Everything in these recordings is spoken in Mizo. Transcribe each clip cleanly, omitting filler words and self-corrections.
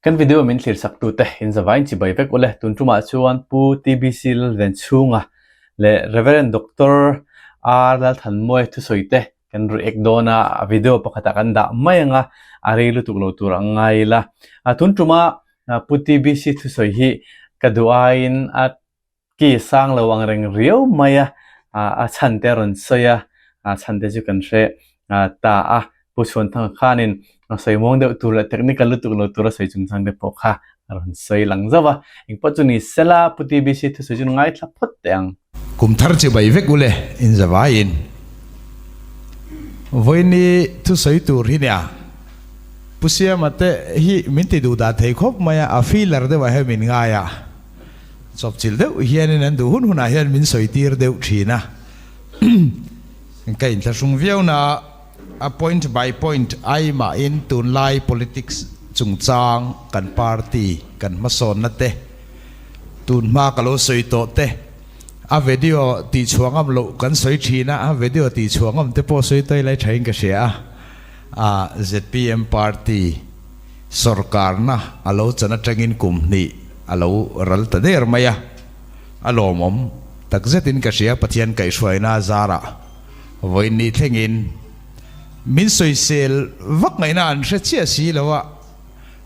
Kan video min thlir sak tute in zavain chibai vek ule. Tun tumah chuan Pu TBC Lalvenchhunga leh Rev. Doctor R Lalthanmawia thusawi te kan react dawn a, a video pakhatah kan dah mai ang a, a rei lutuk lo tur ang ngai ila. Tun tuma Pu TBC thusawi hi ka duh aiin a Ki sang lo ang reng riau mai a, a chhan te a rawn sawi a, a chhan te chu kan hre ta a. Pu Chhuanthanga khanin a sawi muang deuh tur leh technical lutuk lo tur a sawi chungchang te pawh kha a rawn sawi lang zauh a. Engpawh chu ni sela Pu TBC thusawi chu ngaithla phawt teh ang. Kum thar chi bai vek ule in zavaiin vawiini thusawi tur hi nia Pu Siama te hi min ti duh dah thei khawp mai a, a feeler deuhah hian min ngai a. Chawpchilh deuh hianin an duh hun hunah hian min sawi tir deuh thin a, ka inthlahrung viau na a point by point ai mahin tunlai politics chungchang kan party kan hmasawnna te tun hma ka lo sawi tawh te a video tih chhuah ngam loh kan sawi thin a, a video tih chhuah ngam te pawh sawi tawi lai thain ka hria a, a zpm party sawrkarna a lo chan atangin kum hnih A lo ral ta der mai a, a lawmawm takzetin ka hria Pathian kaihhruaina zarah vawiin ni thlengin min sawisel vak ngaihna an hre chiah si lo a,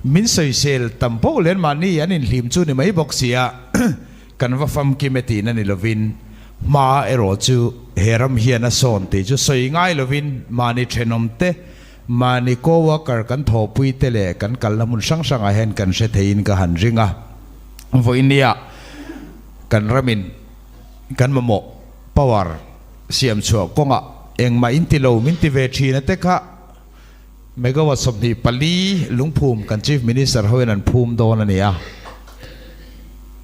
min sawisel tam poh len mahni an inhlim chu ni mai bawk si a, kan va famkim e tihna ni lovin hma erawh chu he ram hian a sawn tih chu sawi ngai lovin mahni thenawmte Mahni co-worker kan thawhpui te leh kan kalna hmun hrang hrangah hian kan hre theiin ka han ring a. Vawinia kan ramin kan mamawh power siam chhuah kawngah engmah in ti lo min ti ve thin a te kha megawatt 24 lungphum kan Chief Minister hoin an phum dawn a ni a.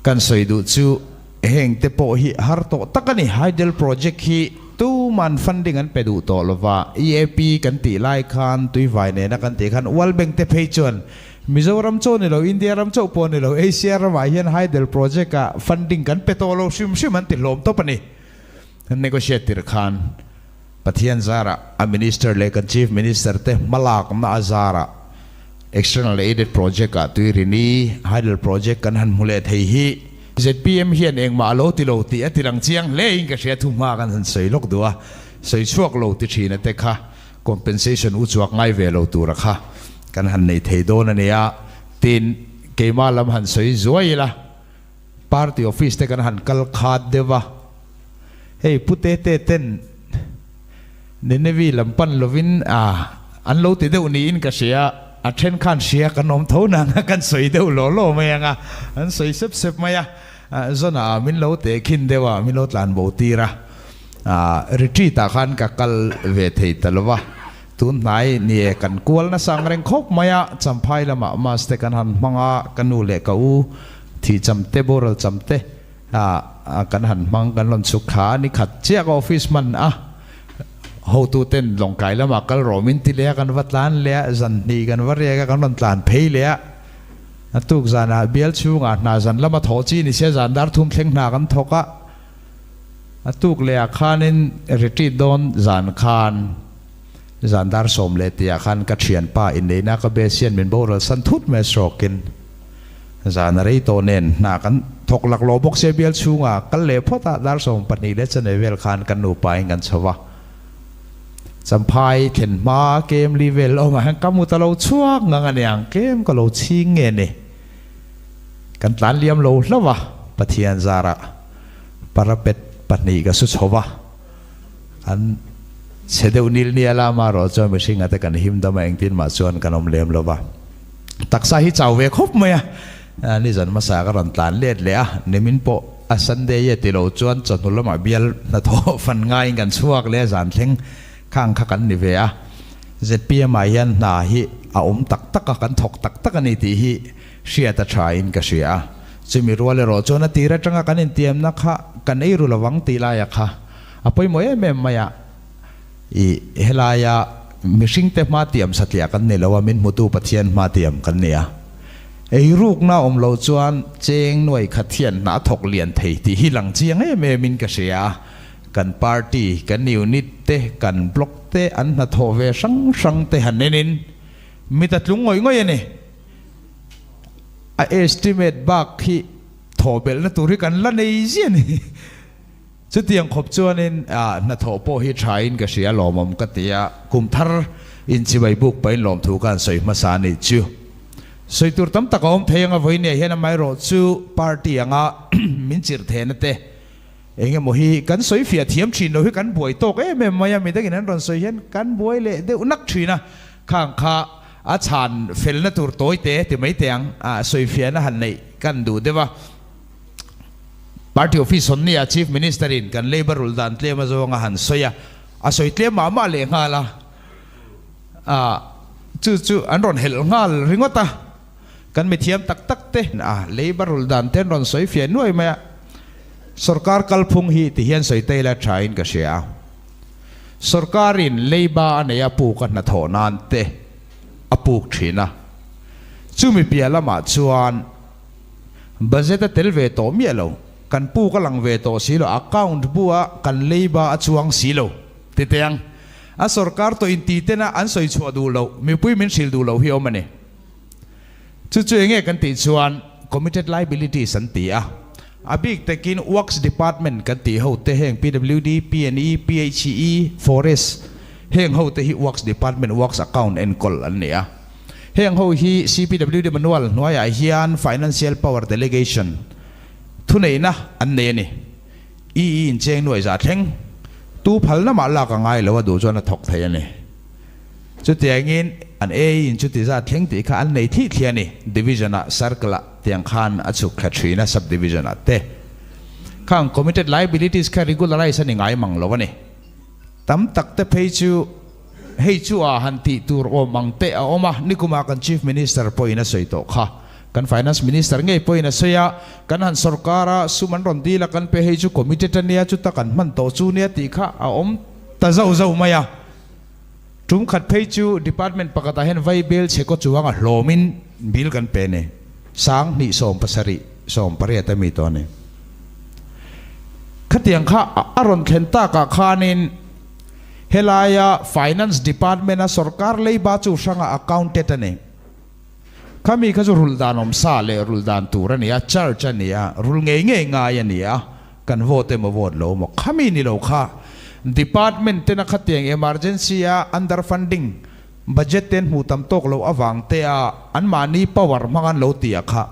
Kan sawi duh chu Heng te pawh hi har tawh tak a ni. Hydel project hi tuman funding an pe duh tawh lova, EAP kan tih lai khan tuivai nena kan tih khan World Bank te phei chuan Mizoram chauh ni lo, India ram chauh pawh ni lo, Asia ramah hian Hydel project ah funding kan pe tawh lo hrim hrim an ti hlawm tawp a ni. Negotiate tir khan Pathian zarah a Minister leh kan Chief Minister te hmalakna a zarah External Aided Project ah Tuirini Hydel project kan han hmu leh thei hi Zpm hian engmah a lo ti lo tih a ti lang chiang hle in ka hria thuhma kan han sawi lawk duh a, sawi chhuak lo ti thin a te kha compensation u chuak ngai ve lo tura kha kan han nei thei dawn a nia. Tin, keimah lam han sawi zuai ila, party office te kan han kal khat deuh a, hei Pu Tete ten Ninevi lam pan lovin a an lo ti deuh niin ka hria, a then khan hria kan awm tho nang a kan sawi deuh law law mai ang a, an sawi sep sep mai a, Zona ah min lo teh khin deuh a, min lo tlan bo tir a, retreat ah khan ka kal ve thei ta lo va, tun hnai ni e kan kual nasa ang reng khawp mai a, Champhai lamah mass te kan han hmang a, ka nu leh ka u thih cham te boral cham te kan han hmang kan rawn chhuk thla a, nikhat chiah ka office hman a. Hotu ten Lawngtlai lamah kal rawh min ti leh a, kan va tlan leh a, zan hnih kan va riak a, kan rawn tlan phei leh a. A tuk zanah bial chhungah hna zan lama thawh chi ni sia zan dar thum thleng hna kan thawk a. A tuk leh ah khanin retreat dawn zan khan zan dar sawm leh tih ah khan ka thianpa inneihna ka base hian min boral san thut mai a stroke-in. Zan a rei tawh nen hna kan thawk laklawh bawk sia bial chhungah kal leh phawt a, dar 12 leh chanei vel khan kan nupa in kan chho va. Champhai thlen hma kem li vel awmah hian ka mut a lo chhuak ngang a niang, tlem ka lo chhing nge ni. Kan tlan liam lo hlauh a, Pathian zarah parapet pahnih ka su chho va, an chhe deuh nil nial a, amaherawh chuan mihringa te kan him dam a, engtin mah chuan kan awm lem lo va. Taksa hi chau ve khawp mai a, nizan hmasa ka rawn tlan let leh a, nimin pawh a Sunday e ti lo chuan chawhnu lamah bial hnathawh fan ngaiin kan chhuak leh a, zan thleng khang kha kan ni ve a. Zpm ah hian hna hi a awm tak tak a, kan thawk tak tak a ni tih hi hriat a tha in ka hria a. Chumi rual erawh chuan a tir atanga kan intiamna kha kan ei ru lovang tih laia kha a pawimawh em em mai a. I helaia mihringte hma tiam satliah kan ni lo a, min hmutu Pathian hma tiam kan ni a. Eirukna awm lo chuan cheng nuai khat hian hna a thawk lian thei tih hi lang chiang em em in ka hria a. Kan party, kan unit te, kan block te an hnathawh ve hrang hrang te han enin mit a tlung ngawih ngawih a ni. A estimate bak hi thawh belhna tur hi kan la nei ziah a ni. Chutiang khawp chuanin hnathawh pawh hi thain ka hria lawmawm ka ti a, kum thar inchibai buk pahin lawmthu ka han sawi hmasa a nih chu. Sawi tur tam tak a awm thei anga vawinia hian amaherawh chu party anga min chirh thehna te eng emaw hi kan sawi fiah thiam thin lo hi kan buai tawk em em mai a, midangin an rawn sawi hian kan buai leh deuh nak thin a, khang kha a chhan felna tur tawi te ti mai teh ang a sawi fiahna han neih kan duh deuh a. Party office hawn nia Chief Minister in kan labour rul dan tlem a zawng a han sawi a, a sawi tlem mah mah leh nghal a, ah chu chu an rawn helh nghal ringawt a, kan mithiam tak tak te a labour rul dan te an rawn sawi fiah nuai mai a, sorkar kalphung hi ti hian sawi ta ila tha in ka hria a, sorkar in labour a nei a puk a hnathawh nan te a puk thin a, chumi piah lamah chuan. Budget a tel ve tawh miah lo, kan puk a lang ve tawh si lo, account bu a kan leiba a chuang si lo ti teh ang. A sorkar tawh inti tena an sawi chhuah duh loh, mipui min hrilh duh loh hi awm a ni. Chu chu enge kan tih chuan committed liabilities an ti a, a bik takin Works Department kan tih ho te heng PWD, PNE, PHE, Forest heng ho te hi Works Department Works Account enkawl an ni a. Heng ho hi CPWD manual hnuaiah hian Financial Power Delegation thuneihna an nei a ni. EE incheng nuai za thleng tu phalna mah lak a ngai lo a duh chuan a thawk thei a ni. Chutiangin an AE in chuti zat thleng tih kha an nei thih thliah a ni. Division-ah, Circle-ah tiang khan a chhuk thla thin a, Sub-Division-ah te. Khang committed liabilities kha regularize a ni ngai mang lo a ni. Tam tak te phei chu hei chu a han tih tur awm ang te a awm a, nikumah kan Chief Minister pawhin a sawi tawh kha. Kan Finance Minister ngei pawhin a sawi a, kan han sorkar a, sum an rawn dil a kan pe hei chu committed a nia, chuta kan hman tawh chu nia tih kha a awm ta zauh zauh mai a. Tum khat phei chu Department pakhatah hian vai bel chhe kaw chuang a hlawmin bill kan pe a ni. 20 17 18 a mi tawh a ni. Khatiang kha a rawn thlen takah khanin helaia Finance Department a sorkar leiba chu hranga accounted a ni. Khami kha chu rulh dan awm sa leh rulh dan tur a ni a, charge a ni a, rulh ngei ngei ngai a ni a, kan vote emaw vote lo emaw khami ni lo kha Department tena khatiang emergency a under funding budget ten hmuh tam tawk loh avang te a anmahni power hmang an lo ti a kha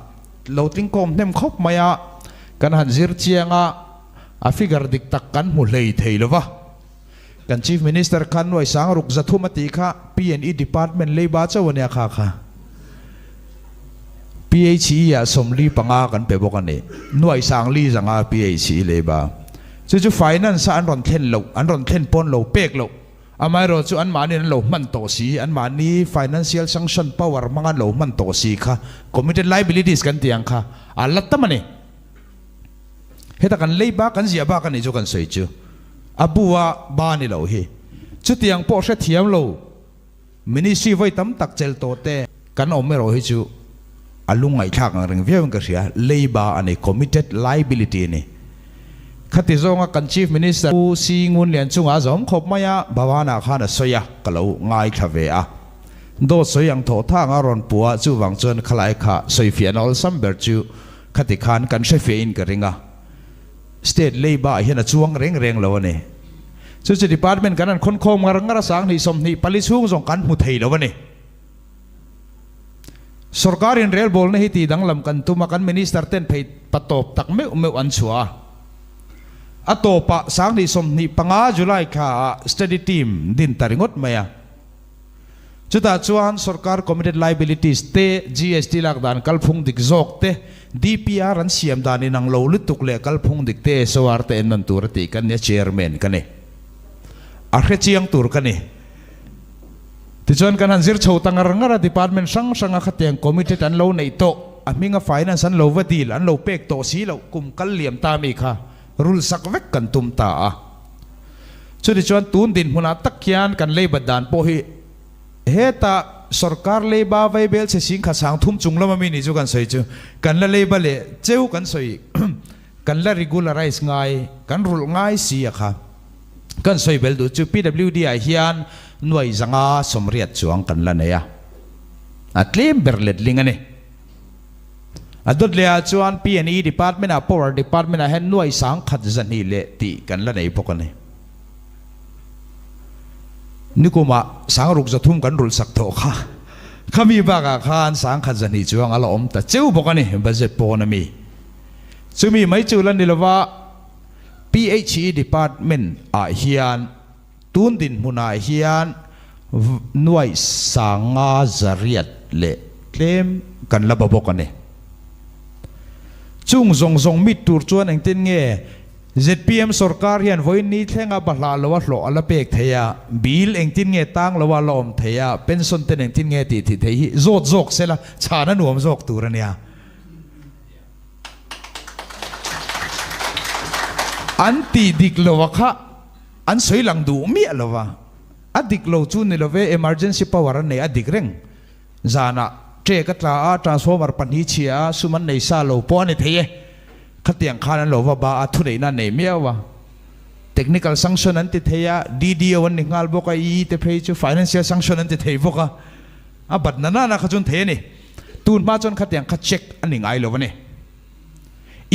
lo tlingkawm hnem khawp mai a, kan han zir chiang a, a figure dik tak kan hmu hlei thei lo va. Kan Chief Minister khan nuai sang ruk 300 a tih kha P&E Department leiba chauh a nia kha kha. PHE ah 45 kan pe bawk a ni. Nuai sang li zanga PHE leiba. Chu chu Finance a an rawn thlen loh, an rawn thlen pawn lo pek loh. Amaherawh chu anmahniin an lo hman tawh si, anmahni financial sanction power hmanga an lo hman tawh si kha committed liabilities kan tih ang kha a la tam a ni. Heta kan lei bak kan ziah bak a nih chu kan sawi chu a bu a ba ni lo hi. Chutiang pawh hrethiam lo ministry vawi tam tak chelh tawh te kan awm erawh hi chu a lungngaihthlak ang reng viau in ka hria, leiba a ni, committed liability a ni. Khati zawnga kan Chief Minister Pu Si Ngunlian chungah a zawm khawp mai a, Bhavan-ah khan a sawi a, ka lo ngaithla ve a. Dawt sawi ang thawh thang a rawn pu a, chuvang chuan khalai kha sawifiahna awlsam ber chu khati khan kan hrefiah in ka ring a. State leiba ah hian a chuang reng reng lo a ni. Chu chu Department kan han khawnkhawm ngar ngar a, 20 24 chhung zawng kan hmu thei lo a ni. Sorkar in relbawlna hi tih danglam kan tum a, kan Minister ten phei patawp tak meuh meuh an chhuah a. A tawpah 2025 July thla ah study team din ta ringawt mai a. Chutah chuan sorkar committed liabilities te, GST lak dan kalphung dik zawk te, DPR an siam dan inang lo lutuk leh kalphung dik te SOR te ennawn tur a tih kan ni a, Chairman ka ni. A hrechiang tur ka ni. Tichuan kan han zir chho ta ngar ngar a, department hrang hranga khatiang committed an lo neih tawh, a hminga finance an lo va dil, an lo pek tawh si loh, kum kal liam ta mi kha rul sak vek kan tum ta a. Chutichuan tun dinhmunah tak hian kan leibat dan pawh hi heta sorkar leiba vaibel chhe singkha 3000 chung lama mi nih chu kan sawi chu, kan la leiba leh cheu kan sawi kan la regularize ngai, kan rulh ngai si a kha. Kan sawi bel duh chu PWD ah hian nuai 580 chuang kan la nei a, a tlem ber letling a ni. A dawt leh ah chuan P&E Department ah Power Department ah hian nuai 10,000 2 leh tih kan la nei bawk a ni. Nikumah 603 kan rulh sak tawh kha. Khami bakah khan 1,200 chuang a la awm ta cheu bawk a ni budget pawn a mi. Chumi mai chu la ni lova PHE Department ah hian tun dinhmunah hian nuaih 500 leh tlem kan la ba bawk a ni. Chung zawng zawng mit tur chuan engtin nge Zpm sorkar hian vawiin ni thlenga bahlah loa hlawh a la pek thei a, bill engtin nge tang loa la awm thei a, pension ten engtin nge tih thih thei hi zawt zawk sela chhan a nuam zawk tur a nia. An tih dik loa kha an sawi lang duh miah lo va, a dik lo chu ni love emergency power a nei a dik reng. Zanah trek a tla a, transformer pahnih chhia a, sum an nei sa lo pawh a ni thei e. Khatiang khan an lo va ba a, thuneihna an nei miau a. Technical sanction an ti thei a, DDO an ni nghal bawk a, EE te phei chu financial sanction an ti thei bawk a. A bat na nana kha chuan thei a ni. Tun hma chuan khatiang kha check a ni ngai lo a ni.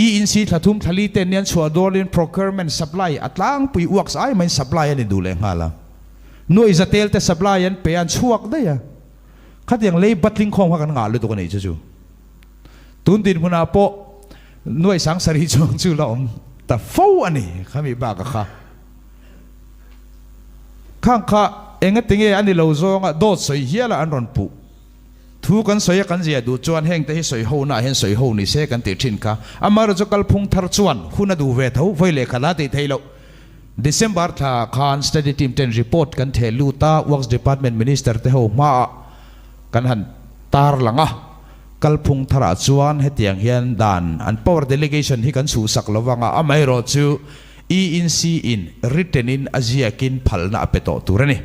ENC thla thum thla li ten nian chhuah dawlin procurement supply a tlangpui uaks ai maiin supply a ni duh leh nghal a. Nuaih zatel te supply an pe a, an chhuak daih a. Khatiang lei batling khawm kha kan ngah lutuk a nih chu chu. Tun dinhmunah pawh nuaih 7000 chuang chu la awm ta fo a ni khami bak a kha. Khang kha engati nge a ni lo zawnga dawt sawi hiala an rawn puh. Thu kan sawi a kan zia duh chuan heng te hi sawi ho naah hian sawi ho ni se kan tih thin kha. Amaherawh chu kalphung thar chuan hun a duh ve tho vawi leh khat a tih theih loh. December thla khan study team ten report kan theh lut a, Works Department Minister te ho hmaah kan han tar lang a. Kalphung tharah chuan hetiang hian dan an power delegation hi kan chhuhsak lo vang a, amaherawh chu ENC in written in a ziakin phalna a pe tawh tur a ni.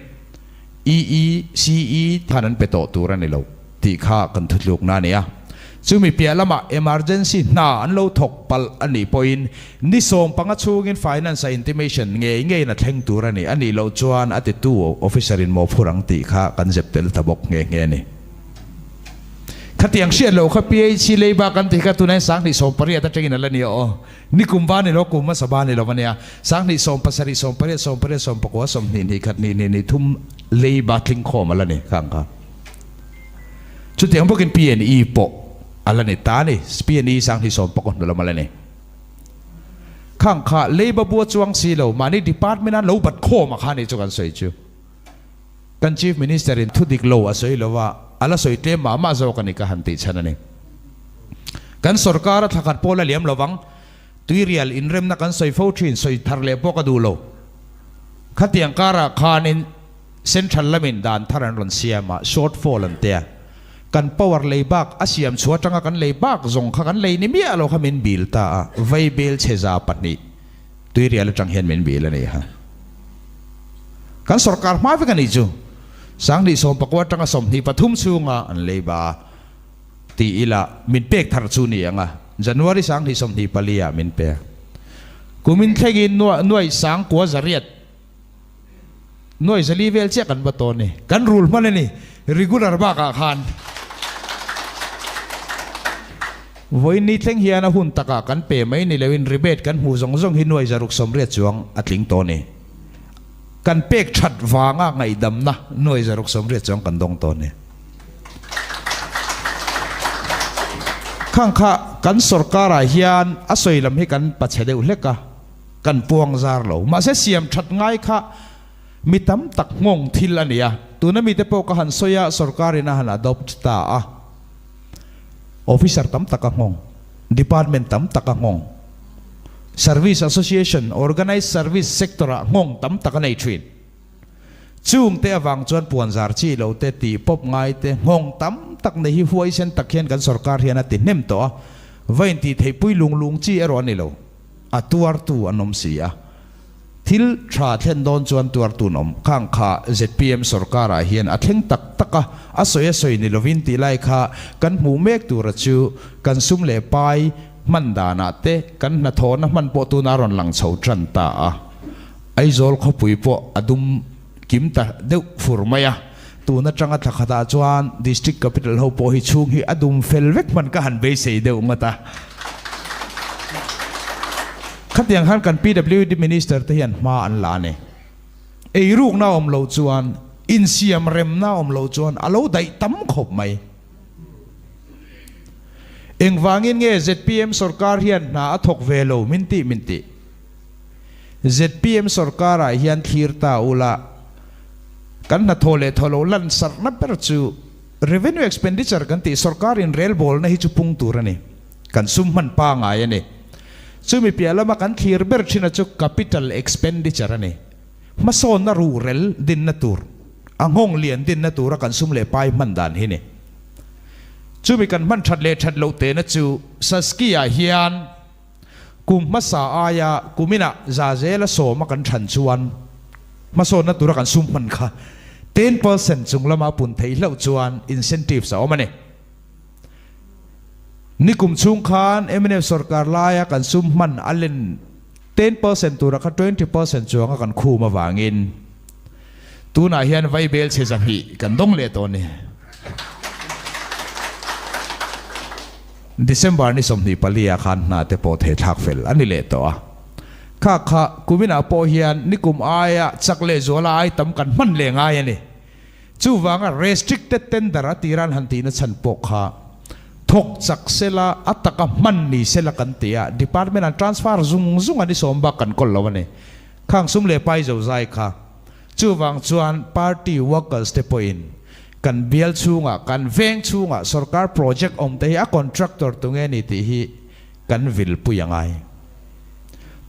EECE khan an pe tawh tur a ni lo tih kha kan thutlukna a ni a. Chumi piah lamah emergency hna an lo thawk palh a nih pawhin ni 15 chhungin finance-a intimation ngei ngeiin a thleng tur a ni. A nih loh chuan a titu officer-in mawhphur ang tih kha kan zep tel ta bawk nghe nghe a ni. Khatiang hriat loh kha PHC leiba kan tih kha tunah hian 2018 atangin a la ni aw. Ni kum va ni lo, kum hmasa va ni lo a nia. 2017, 18, 80, 19, 20, 1, 2, 2, 3 leiba tling khawm a la ni khang kha. Chutiang bawkin PNE pawh a la ni ta a ni. PNE 2019 hnu lam a la ni. Khang kha leiba bua chuang si lo, mahni department a lo bat khawm a kha ni chu kan sawi chu. Kan Chief Minister in thu dik lo a sawi lo a, a la sawi tlem mah mah zawk a ni ka han tih chhan a ni. Kan sorkar a thlakhat pawh la liam lo vang, tuirial inremna kan sawi fo thin, sawi thar leh pawh ka duh lo. Khatiang karah khanin Central lamin dan thar an rawn siam a, short fall an tia. Kan power lei bak a siam chhuah atanga kan lei bak zawng kha kan lei ni miah lo kha min bil ta a, vaibel chhe 200 tuirial atang hian min bil a ni ha. Kan sorkar hma vek a nih chu. 2019 atanga 23 chhunga an lei ba a ti ila min pek thar chu ni ang a, January 2024 ah min pek. Kumin thlengin nuaih 9800 nuaih 400 vel chiah kan va tawn ni. Kan rul hman a ni regular bakah khan. Vawiin ni thleng hian a hun takah kan pe mai ni loin rebate kan hmuh zawng zawng hi nuaih 680 chuang a tling tawh a ni. Kan pek that vanga ngaihdamna nuaih 680 chuang kan dawng tawh a ni. Khang kha kan sorkarah hian a sawi lam hi kan pachhe deuh hlek a, kan puang zar lo. Mahse siam that ngai kha mi tam tak nghawng thil a ni a, tuna mite pawh ka han sawi a, sorkarin a han adopt ta a. Officer tam tak a nghawng, department tam tak a nghawng, service association, organised service sector ah nghawng tam tak a nei thin. Chung te avang chuan puanzar chi lo te, tih pawp ngai te, nghawng tam tak nei hi huaisen tak hian kan sorkar hian a ti hnem tawh a, va intih theihpui lung lung chi erawh a ni lo. A tuartu an awm si a. Thil tha thlen dawn chuan tuartun awm khang kha zpm sorkarah hian a thleng tak tak a, a sawi a sawi ni lovin tih lai kha kan hmuh mek tura chu kan sum leh pai hman danah te kan hnathawhna hman pawh tuna rawn lang chho tan ta a. Aizawl khawpui pawh a dum kim ta deuh fur mai a. Tun atanga thla khatah chuan District Capital ho pawh hi chhung hi a dum fel vek hman ka han beisei deuh ngawt a. Khatiang khan kan PWD Minister te hian hma an la a ni. Eirukna awm loh chuan, insiam remna awm loh chuan a lo daih tam khawp mai. Engvangin nge zpm sorkar hian hna a thawk ve lo min tih min tih? Zpm sorkarah hian thlir ta ula, kan hnathawh leh thawh loh lansarhna ber chu revenue expenditure kan tih sorkar inrelbawlna hi chu pung tur a ni. Kan sum hman pangai a ni. Chumi piah lama kan thlir ber thina chu capital expenditure a ni. Hmasawnna ruhrel dinna tur, a nghawng lian dinna tura kan sum leh pai hman dan hi ni. Chumi kan hman that leh that loh tehna chu Saskia hian kum hmasa aia kuminah za zela sawma kan than chuan hmasawnna tura kan sum hman kha 10% chung lama pun theih hlauh chuan incentives a awm a ni. Nikum chhung khan mnf sorkar laia kan sum hman a len 10% tura kha 20% chuanga kan khum avangin tunah hian vaibel chhe 200 kan dawng leh tawh a ni. December ni 24 ah khan hna te pawh thei thlak fel a ni leh tawh a. Kha kha kuminah pawh hian nikum aia chak leh zuala ai tam kan hman leh ngai a ni. Chuvanga restricted tender a tiran han tihna chhan pawh kha thawk chak sela, a taka hman ni sela kan ti a, department an transfer zung zung a ni sawm bak kan kawl lo a ni. Khang sum leh pai zo zai kha. Chuvang chuan party workers te pawhin kan bial chhungah, kan veng chhungah sorkar project awm te hi a contractor tunge ni tih hi kan vilpui a ngai.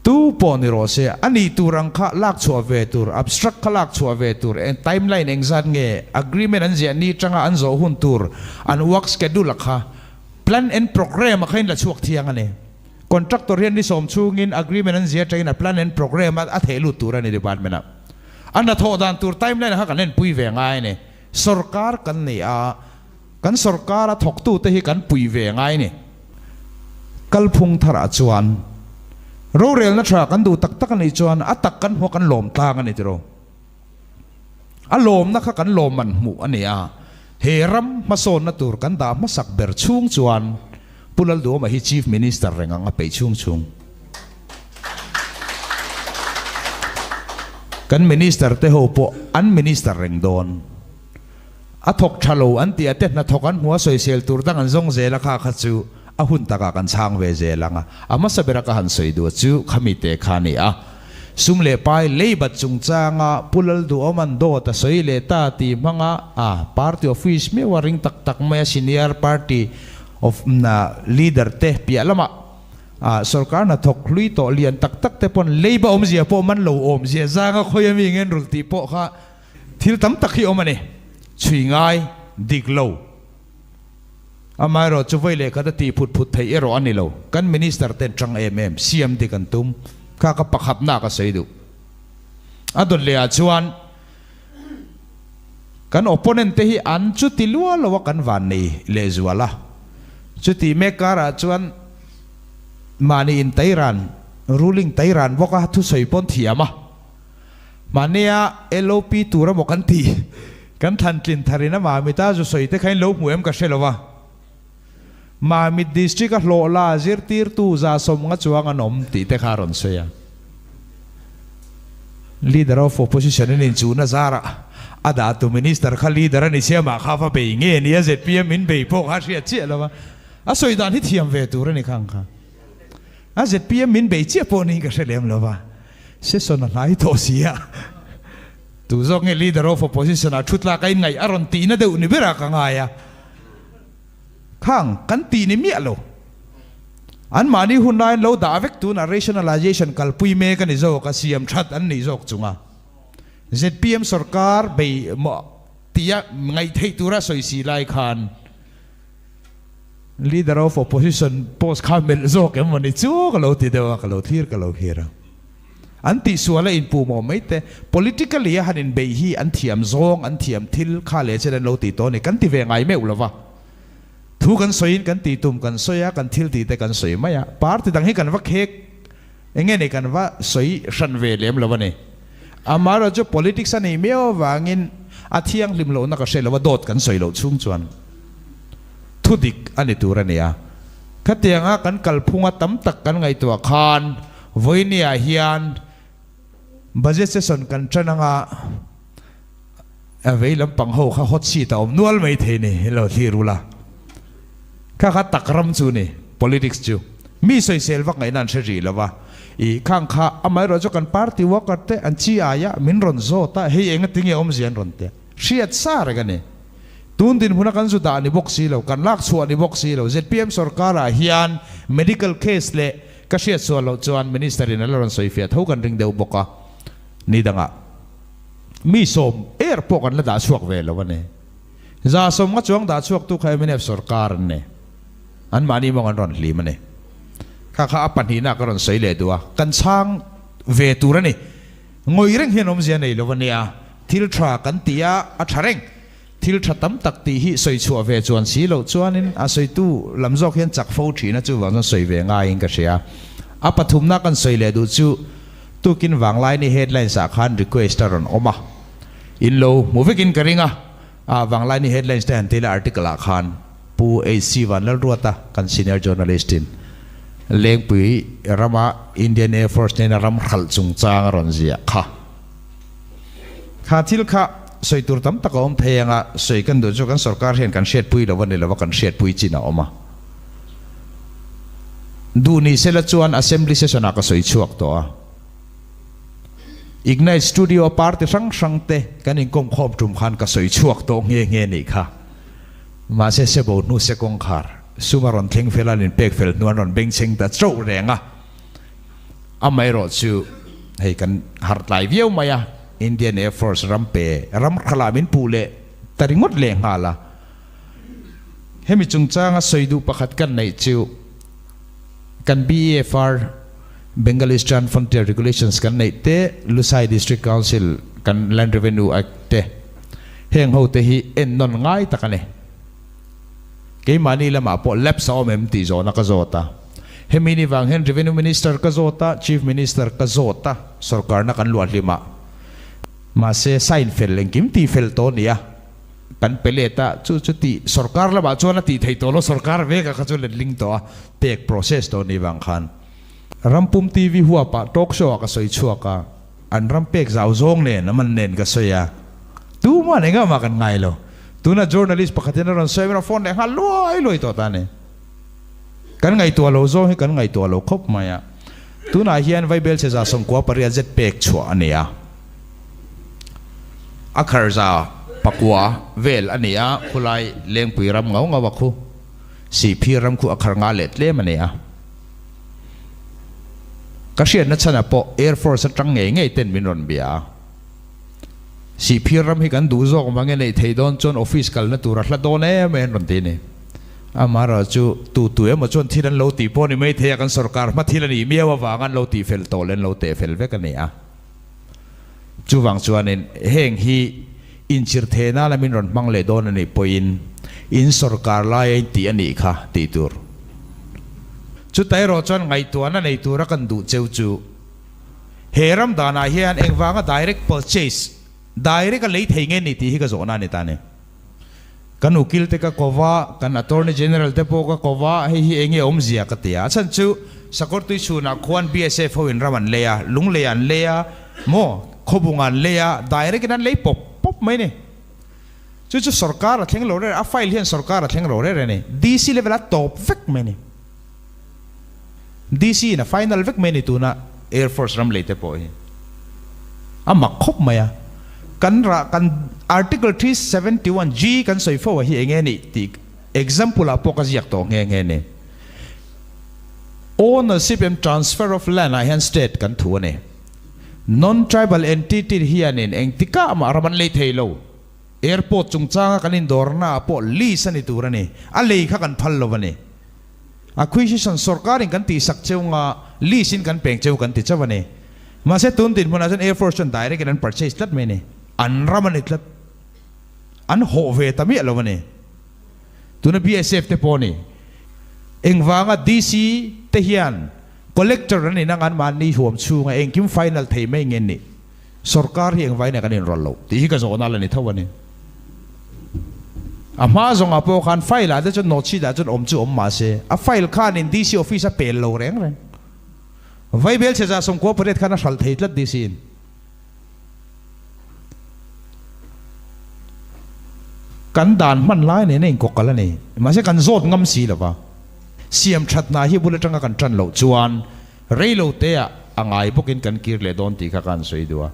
Tu pawh ni rawh se, a nih tur ang kha lak chhuah ve tur, abstract kha lak chhuah ve tur, eng timeline engzat nge, agreement an ziah ni tanga an zawh hun tur, an work schedule a kha, plan and programme a kha in la chhuak thiang a ni. Contractor hian ni sawm chhungin agreement an ziah atangin a plan and programme a a theh lut tur a ni department ah. A hnathawh dan tur timeline a kha kan enpui ve ngai a ni. Sorkar kan nei a. Kan sorkara thawktute hi kan pui ve ngai ni. Kalphung tharah chuan rorelna tha kan duh tak tak a nih chuan a tak kan hmuh a kan lawm tlang a ni tiraw. A lawmna kha kan lawmman hmuh a ni a, he ram hmasawnna tur kan dah hmasak ber chhung chuan Pu Lalduhawma hi Chief Minister reng ang a peih chhung chhung. Kan Minister te ho pawh an Minister reng dawn. A thawk tha lo an tih a te hnathawk an hmu a sawisel tur dang an zawng zel a kha kha chu a hun takah kan chhang ve zel ang a, a hmasa bera ka han sawi duh chu khami te kha a ni a. Sum leh pai leibat chungchanga Pu Lalduhawma'n dawt a sawi leh ta tih hmanga a party office meuh a ring tak tak mai a senior party of leader te piah lamah sorkar hnathawk hlui tawh lian tak tak te pawn leiba awmzia pawh man lo awmzia zanga khawi ami ngen rulh tih pawh kha Thil tam tak hi awm a ni. Chhui ngai, dik lo. Amaherawh chu vawi leh khat a tih phut phut theih erawh a ni lo. Kan Minister ten tang em em, siam dik an tum. Kha ka pakhatna ka sawi duh. A dawt leh ah chuan kan opponent te hi an chuti lua lo a kan van nei lehzual a. Chuti mek karah chuan mahni in tairan, ruling tairan bawk a thusawi pawn thiam a. Mahnia LOP tur emaw kan tih kan thlan tlin tharin a Mamita zu sawi te kha in lo hmu em ka hre lo va. Mamit District a hlawh la zirtirtu 150 chuang an awm tih te kha a rawn sawi a. Leader of Opposition in inchuhna zarah a dahtu Minister kha Leader a ni sia mah kha va bei nge ni a zpm in bei pawh kha a hriat chiah lo va. A sawi dan hi thiam ve tur a ni khang kha. A zpm min bei chiah pawh niin ka hre lem lo va. Session a hnai tawh si a, tu zawk nge Leader of Opposition ah thu tlak a inngaih a rawn tihna deuh ni berah ka ngai a. Khang kan tih ni miah lo. Anmahni hun laiin lo dah vek tunah rationalization kalpui mek a ni zawk a, siam that an nih zawk chunga zpm sorkar bei maw tia ngaih theih tura sawi si lai khan Leader of Opposition post kha melh zawk em mawni chu ka lo ti deuh a, ka lo thlir ka lo thlir a. An tihsual a inpuh mawh mai te, politically a han inbeih hi an thiam zawng, an thiam thil kha leh chen an lo tih tawh a ni, kan ti ve ngai meuh lo va. Thu kan sawiin kan tih tum kan sawi a, kan thil tih te kan sawi mai a, party dang hi kan va khek eng nge ni kan va sawi hran ve lem lo a ni. Amaherawhchu politics a nih miau avangin A thianghlim lohna ka hre lo a, dawt kan sawi loh chhung chuan thu dik a ni tur a ni a. Khatianga kan kalphunga tam tak kan ngaihtuah khan vawinia hian budget session kan tan anga a vei lampang ho kha hot seat a awm nual mai thei ni lo thlir ula. Kha kha tak ram chu ni politics chu. Mi sawisel vak ngaihna an hre rih lo va. I khang kha amaherawh chu kan party worker te an chi aia min rawn zawt a, hei enga tinge awmzia an rawn ti a. Hriat sa reng a ni. Tun dinhmuna kan zu dah ni bawk si lo, kan lak chhuah ni bawk si lo. Zpm sorkarah hian medical case leh ka hriat sual loh chuan minister in a la rawn sawi fiah tho kan ring deuh bawk a. Ni dangah mi sawm er pawh kan la dah chhuak ve lo a ni. 150 chuang dah chhuaktu kha mnf sorkar an ni. Anmahni mawng an rawn hlim a ni. Kha kha a pahnihna ka rawn sawi leh duh a, kan chhang ve tur a ni. Ngawih reng hian awmzia nei lo a nia. Thil tha kan ti a, a tha reng. Thil tha tam tak tih hi sawi chhuah ve chuan si loh chuanin a sawitu lam zawk hian chak fo thin a, chuvang chuan sawi ve ngaiin ka hria. A pathumna kan sawi leh duh chu tukin Vanglaini headlines ah khan request a rawn awm a, in lo hmu vekin ka ring a, ah Vanglaini headlines te han ti ila article ah khan Pu HC Vanlalruata kan senior journalist in Lengpui rama Indian Air Force nena ram hralh chungchang a rawn ziah kha. Kha thil kha sawi tur tam tak a awm thei anga sawi kan duh chu kan sorkar hian kan hriatpui lo a ni lo a, kan hriatpui chin a awm a. Duh ni sela chuan Assembly session ah ka sawi chhuak tawh a. Ignite Studio a party hrang hrang te kan inkawm khawm tum khan ka sawi chhuak tawh nghe nghe nih kha. Mahse sebo hnu se kawngkhar sum a rawn thleng fel a, an inpek fel hnu an rawn bengchheng ta chauh reng a. Amaherawh chu hei kan harh tlai viau mai a, Indian Air Force ram pe ram hralah min puh leh ta ringawt leh nghal a. Hemi chungchanga sawi duh pakhat kan neih chu kan BEFR, Bengal Eastern Frontier Regulations kan neih te, Lusai District Council kan Land Revenue Act te, heng ho te hi ennawn ngai tak a ni. Keimahni lamah pawh lapse a awm em tih zawhna ka zawt a. Hemi ni vang hian Revenue Minister ka zawt a, Chief Minister ka zawt a, sorkarna kan luah hlim a. Mahse, sign fel engkim tih fel tawh a ni a, kan pe let a, chu chu tih sorkar lamah chuan a tih theih tawh lo, sorkar vek a kha chu letling tawh a, pek process tawh a nih vang khan. Rampum TV huapah talk show ah ka sawi chhuak a, an ram pek zau zawng nen a man nen ka sawi a, tuman engah mah kan ngai lo. Tuna journalist pakhatin a rawn sawi a, phone leh nghal luai luai tawh ta a ni. Kan ngaihtuah lo zawng hi kan ngaihtuah lo khawp mai a. Tunah hian Vaibel chhe 98 zet pek chhuah a ni a. A khar 9% vel a ni a, khulai Lengpui ram ngau ngau a khu. Sihphir ram khu a khar nga leh tlem a ni a. Ka hriatna chhanah pawh Air Force atang ngei ngei ten min rawn bia a. Sihphir ram hi kan duh zawk vang e neih theih dawn chuan office kalna tur a hla dawn em em rawn ti a ni. Amaherawh chu tu tu emaw chuan thil an lo tih pawh ni mai thei a, kan sorkar hma thil a nih miau avang an lo tih fel tawh leh an lo teh fel vek a ni a. Chuvang chuanin heng hi inchir theh nana min rawn hmang leh dawn a nih pawhin in sorkar laia in tih a nih kha tih tur. Chutah erawh chuan ngaihtuahna nei tura kan duh cheu chu he ram danah hian engvanga direct purchase, direct a lei thei nge ni tih hi ka zawhna a ni ta a ni. Kan ukil te ka ko va, kan Attorney General te pawh ka ko va, hei hi enge awmzia ka ti a. A chhan chu Sakawrtui chhunah khuan BSF ho in ram an lei a, Lunglei an lei a, maw, Khawbung an lei a, direct in an lei pawp pawp mai ni. Chu chu sorkar a thleng lo rere, a file hian sorkar a thleng lo rere a ni. DC level a tawp vek mai ni. DC in a final vek mai a ni tuna Air Force ram lei te pawh hi a mak khawp mai a. Kan rah kan Article 371 G kan sawi fo a hi enge nih tih example ah pawh ka ziak tawh nghe nghe ni. Ownership and transfer of land ah hian state kan thu a ni. Non-tribal entity hianin engtikah mah ram an lei thei lo. Airport chungchanga kan indawrna ah pawh lease a ni tur a ni. A lei kha kan phal lo a ni. Acquisition sorkarin kan tihsak cheu nga lease in kan peng cheu kan ti chauh a ni. Mahse tun dinhmunah chuan Air Force chuan direct in an purchase tlat mai a ni. An ram a ni tlat. An hawh ve ta miah lo a ni. Tuna BSF te pawh a ni. Engvanga DC te hian Collector an inang an mahni huam chhunga engkim final thei mai nge ni. Sorkar hi engvai nge kan inrawlh loh tih hi ka zawhna la ni tho a ni. A hma zawngah pawh khan file ah te chuan note sheet ah chuan awm chu awm mah se, a file khanin DC office a pel lo reng reng. Vaibel chhe 98 khan a hralh thei tlat DC in. Kan dan hman lai nen a inkawk kal a ni. Mahse kan zawt ngam si lo va. Siam that hna hi bul atanga kan tan loh chuan rei lo te ah a ngai bawkin kan kir leh dawn tih kha ka han sawi duh a.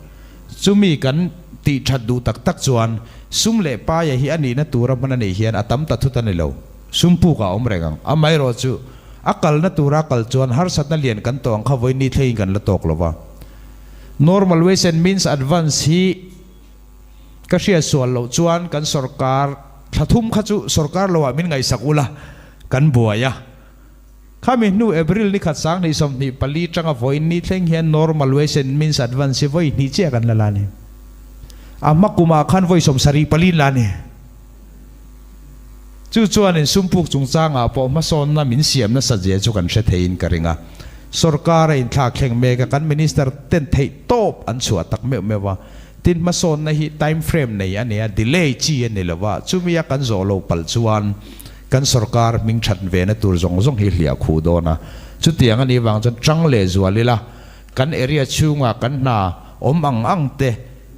Chumi kan tih that duh tak tak chuan sum leh paia hi a nihna tura hman a nih hian a tam ta thut a ni lo. Sum puk ah a awm reng ang. Amaherawhchu a kalna tura kal chuan harsatna lian kan tawh ang kha vawiin ni thlengin kan la tawk lo va. Normal Ways and Means Advance hi ka hriat sual loh chuan kan sorkar thla thum kha chu sorkar lo ah min ngaihsak ula kan buai a. Khami hnu April ni khat 2024 tanga vawiin ni thleng hian Normal Ways and Means Advance hi vawi hnih chiah kan la la a ni. A hma kumah khan vawi 74 in la a ni. Chu chuanin sumpuk chungchangah pawh hmasawnna min siam nasat zia chu kan hre theiin ka ring a. Sorkar a inthlak thleng mek a, kan Minister ten theih tawp an chhuah tak meuh meuh a. Tin, hmasawnna hi time frame nei a ni a, delay chi a ni lo va, chumi a kan zawh loh palh chuan kan sorkar hming that vena tur zawng zawng hi hliah khuh dawn a. Chutiang a nih vang chuan tang leh zual ila, kan area chhunga kan hna awm ang ang te,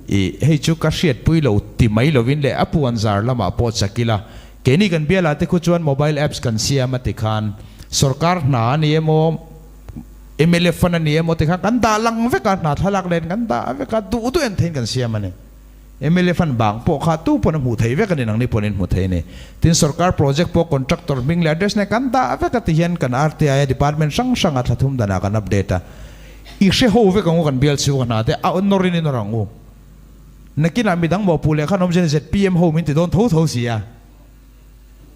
Ih, hei chu ka hriatpui lo ti mai lovin leh a puan zar lamah pawh chak ila, keini kan bialah te khu chuan mobile apps kan siam a ti khan sorkar hna a ni emaw, mla fund a ni emaw ti khan kan dah lang vek a, hna thlalak len kan dah vek a, duh duh en theiin kan siam a ni. Mla fund bang pawh kha tu pawn a hmuh theih vek a ni, nangni pawn in hmu thei a ni. Tin, sorkar project pawh contractor hming leh address nen kan dah vek a ti hian kan RTI a department hrang hranga thla thum danah kan update a. I hre ho vek ang u kan bial chhung a hna te a nawr in i nawr ang u. Nakinah midang mawhpuh leh khan awm zen zpm ho min ti dawn tho tho si a.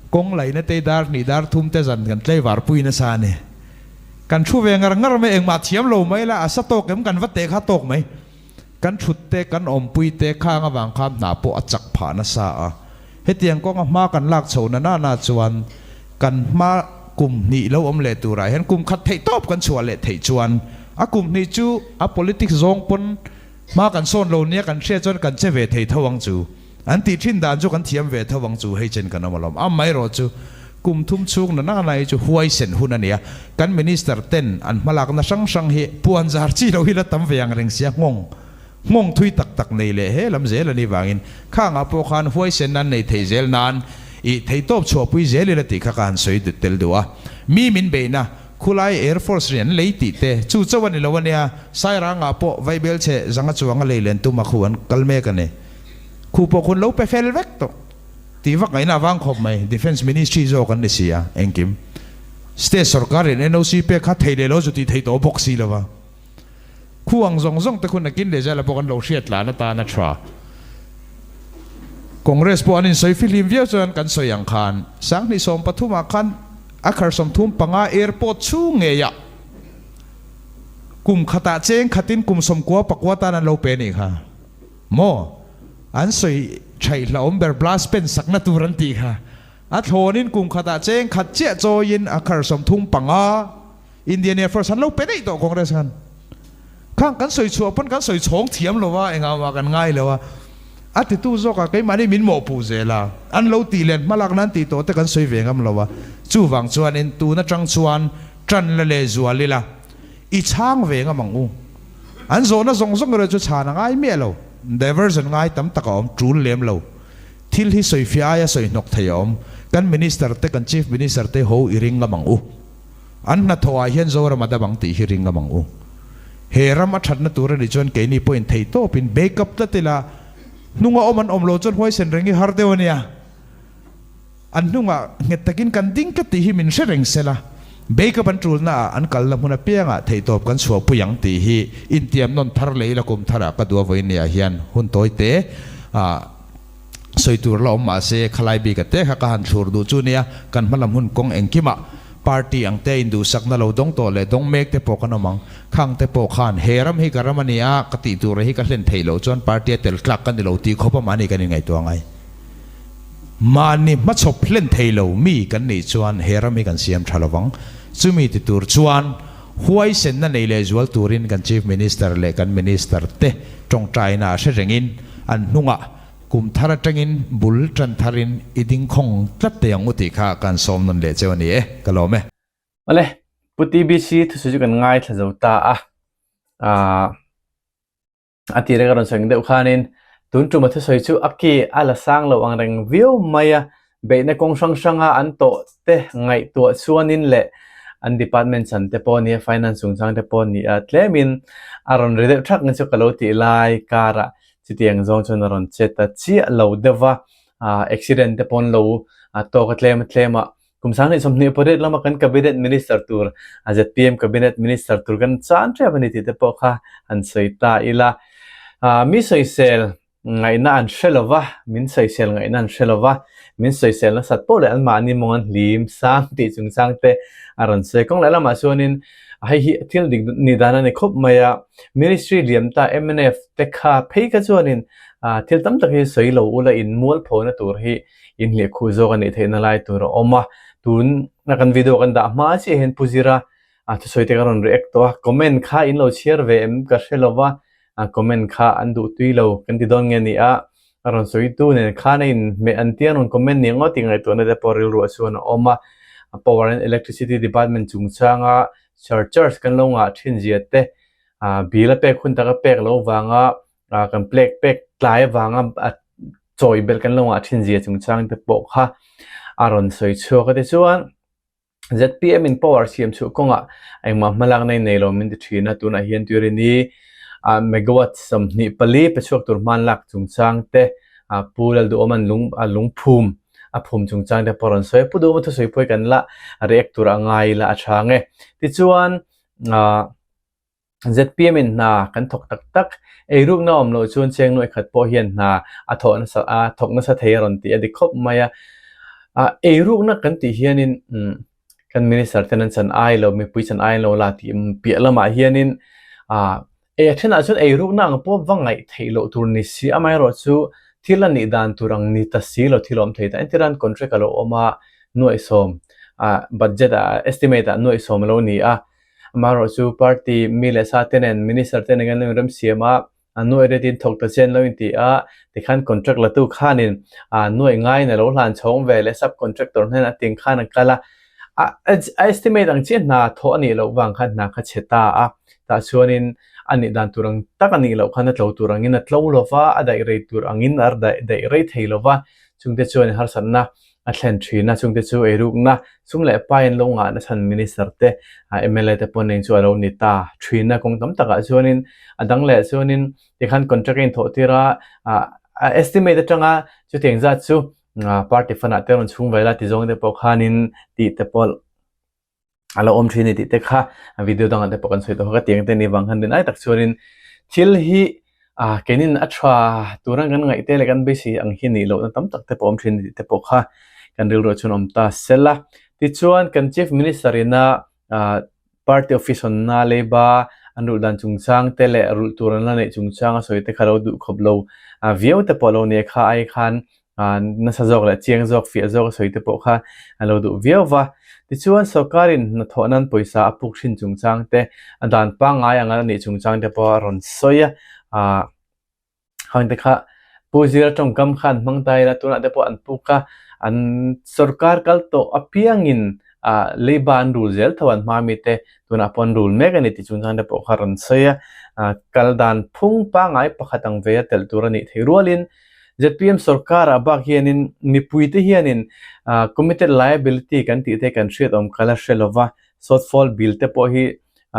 Kawng laihna te dar hnih dar thum te zan kan tlei var pui nasa a ni. Kan thu ve ngar ngar mai engmah thiam lo mai la a sa tawk em kan va teh kha tawk mai. Kan thut te kan awmpui te khang avang khan hna pawh a chak phah nasa a. Hetiang kawnga hma kan lak chho na nana chuan kan hma kum hnih lo awm leh turah hian kum khat theih tawp kan chhuah leh theih chuan a kum hnih chu a politics zawng pawn hma kan sawn lo nia kan hriat chuan kan che ve thei tho ang chu. An tih thin dan chu kan thiam ve tho ang chu hei chen kan awm alawm. Amaherawh chu kum thum chhung na nana hi chu huaisen hun a nia. Kan minister ten an hmalakna hrang hrang hi puan zar chi lo hi la tam ve ang reng sia nghawng. Nghawng thui tak tak nei leh he lam zel a nih vangin khangah pawh khan huaisen an nei thei zel nan i theihtawp chhuahpui zel ila tih kha ka han sawi tel duh a. Mi min beihna khulai Air Force rian lei tih te chu chauh a ni lo a nia, Sairangah pawh vaibel chhe zanga chuanga lei len tum a khu an kal mek a ni. Khu pawh khun lo pe fel vek tawh tih vak ngaihna avang khawp mai, Defence Ministry zawk an ni si a, engkim State sorkar in NOC pek kha thei leh lo chu tih theih tawh bawk si lo va. Khu ang zawng zawng te khun nakin leh zela pawh kan lo hriat tlan atan a tha. Congress pawh an insawi fihlim viau chuan kan sawi ang khan 2013 ah khan a khar 35 airport chhung ngeiah kum khatah cheng khatin kum 99 tan an lo pe anih kha maw? An sawi thaih hlauhawm ber blast pen sakna tur an tih kha. A thlawnin kum khatah cheng khat chiah chawiin a khar 35 Indian Air Force an lo pe daih tawh Congress khan. Khang kan sawi chhuah pawn kan sawi chhawng thiam lo a, engah mah kan ngai lo a. A titu zawkah keimahni min mawhpuh zel a, an lo tih len hmalak nan tih tawh te kan sawi ve ngam lo a. Chuvang chuanin tun atang chuan tan la leh zual ila, i chhang ve ngam ang u. An zawhna zawng zawng erawh chu chhan a ngai miah lo. Diversion ngai tam tak a awm, tul lem lo. Thil hi sawifiah aia sawi hnawk thei a awm. Kan Minister te, kan Chief Minister te ho i ring ngam ang u. An hnathawh ah hian Zoram a dam ang tih hi ring ngam ang u. He ram a thatna tur a nih chuan keini pawhin theih tawpin back up tlat ila, hnunga awm an awm lo chuan huaisen reng hi har deuh a nia. An hnungah nghet takin kan ding tlat tih hi min hre reng sela, back up an tulna ah an kalna hmun apiangah theihtawp kan chhuahpui ang tih hi intiam nawn thar leh ila kum tharah ka duh a vawinia hian hun tawi te ah Sawi tur la awm mah se, khalai bik a te kha ka han thlur duh chu nia, kan hma lam hun kawng engkimah party ang te induhsakna lo dawng tawh leh dawng mek te pawh kan awm ang. Khang te pawh khan he ram hi ka ram a ni a, ka tih tur hi ka hlen theih loh chuan party a tel tlak ka ni lo tih khawp a mahni kan inngaihtuah ngai. Mahni hmachhawp hlen thei lo mi kan nih chuan he ram hi kan siam tha lovang. Chumi ti tur chuan. Huaisenna nei lehzual turin kan Chief Minister leh kan Minister te tawngtaina a hre rengin an hnungah kum thar atangin bul tan tharin i ding khawng tlat thei ang u tih kha kan sawm nawn leh cheu a ni e. Ka lawm e. Awle, Pu TBC thusawi chu kan ngaithla zo ta a. Aaa. A tira ka rawn sawi deuh khanin tun tuma thusawi chu a ki a la sang lo ang reng viau mai a, beihna kawng hrang hranga an tawh te ngaihtuah chuanin leh an department chan te pawh a ni a, finance chungchang te pawh a ni a, tlemin a rawn ri deuh thak ang chu ka lo tih lai karah chutiang zawng chuan a rawn che ta chiah lo deuh va, ah accident te pawh an lo tawk a tlem a tlem a. Kum 2028 lama kan Cabinet Minister tur, zpm Cabinet Minister tur kan chan tep a ni tih te pawh kha han sawi ta ila. Mi sawisel ngaihna an hre lo va, min sawisel ngaihna an hre lo va, min sawisel nasat pawh leh anmahni mawng an hlim sang tih chungchang te a rawn sawi. Kawng leh lamah chuanin hei hi thil dik ni dan a ni khawp mai a, Ministry liam ta mnf te kha phei kha chuanin thil tam tak hi sawi lo ula in mualphona tur hi inhleh khuh zawk a nih theihna lai tur a awm a, tun a kan video kan dah hma chiah hian Pu Zira a thusawi te ka rawn react tawh a, comment kha in lo chhiar ve em ka hre lo va, a comment kha an duh tui lo kan ti dawn nge ni a, a rawn sawi tu nen khan a inhmeh an tia rawn comment ni ngawt tih ngaihtuahna te pawh rilruah chuan a awm a, Power and Electricity Department chungchanga surcharge kan lo ngah thin zia te, bill a pek hun taka pek lo vanga ah kan plek pek tlai avanga a chawi belh kan lo ngah thin zia chungchang te pawh kha a rawn sawi chhuak a tichuan zpm in power siam chhuah kawngah engmah hmalakna in nei lo min ti thin a tunah hian tuirini ah megawatt 24 pe chhuak tur hman lak chungchang te ah pu Lalduhawman lung a lungphum a phum chungchang te pawh a rawn sawi a pu Duhawma thusawi pawh hi kan la react tur a ngai la a tha ang e tichuan ah. Zpm in hna kan thawk tak tak, eirukna awm loh chuan cheng nuaih khat pawh hian hna a thawh nasa a thawk nasa thei a rawn tih a dik khawp mai a. Ah eirukna kan tih hianin umm kan minister ten an chan ai lo mipui chan ai lo la tih piah lamah hianin ah ei a thenah chuan eirukna ang pawh va ngaih theih loh tur ni si amaherawhchu thil a nih dan tur ang ni ta si lo thil a awm thei ta entir an contract a lo awm a nuaihsawm ah budget ah estimate ah nuaihsawm a lo ni a. Amaherawhchu party mi leh sa te nen minister te nen an lo inremsiam a, an nuaih ret in thawk ta che an lo inti a, tikhan contract la tu khanin ah nuaih ngaiin a lo hlan chhawng ve leh sub contractor hnenah ting khan an kal a, a estimate ang chiah hna thawh a nih loh vang khan hna kha chhe ta a, tah chuanin a nih dan tur ang tak a nih loh khan a tlo tur angin a tlo lo va, a daih rei tur angin a daih rei thei lo va, chungte chuan harsatna a thlen thin a, chungte chu eirukna sum leh pai an lo ngahna chhan Minister te, mla te pawh nen chu a lo ni ta thin a, kawng tam takah chuanin a dang leh chuanin tikhan contract a inthawh tir a, a estimate atanga chutiang zat chu party fund ah te rawn chhung ve la ti zawng te pawh khanin tih te pawh a lo awm thin a ni tih te kha video dangah te pawh kan sawi tawh a ka tiang te ni vang khan rin ai tak chuanin thil hi ah keinin a tha tura kan ngaih te leh kan beisei ang hi nih lohna tam tak te pawh awm thin a ni tih te pawh kha kan rilruah chuan awm ta sela tichuan kan chief minister ina ah party office hawnna leiba an rulh dan chungchang te leh rulh tur an la neih chungchang a sawi te kha lo duh khawp lo ah viau te pawh a lo ni a kha ai khan ah nasa zawk leh chiang zawk fiah zawk a sawi te pawh kha a lo duh viau va. Tichuan sawrkarin hnathawh nan pawisa a puk hrin chungchang te, a dan pangngai anga a nih chungchang te pawh a rawn sawi a, ah hang te kha Pu Zira tawngkam kha an hmang ta ila tunah te pawh an puk a, an sawrkar kal tawh apiangin ah leiba an rul zel tho an hma mite tunah pawh an rul mek a ni tih chungchang te pawh kha a rawn sawi a, ah kal dan phung pangngai pakhat ang ve a telh tur a nih theih rualin zpm sorkarah bak hianin mipuite hianin ah committed liability kan tih te kan hriat awm kal a hre lova shortfall bill te pawh hi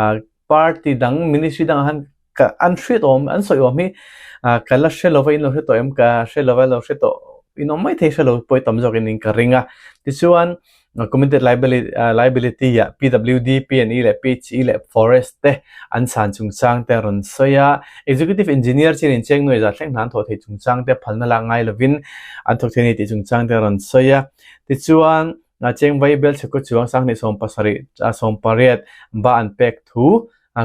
ah party dang ministry dangah han ka an hriat awm an sawi awm hi ah ka la hre lova in lo hre tawh em ka hre lova lo hre tawh in awm mai thei hre lo pawh tam zawk in ka ring a tichuan committed liability ah pwd pne leh phe leh forest te an chhan chungchang te a rawn sawi a executive engineer chin in cheng nuai zat thleng hna an thawh theih chungchang te phalna lak ngai lovin an thawk thei a ni tih chungchang te a rawn sawi a tichuan cheng vai bel chhekkaw chuang sanghnih 70 18 ba an pek thu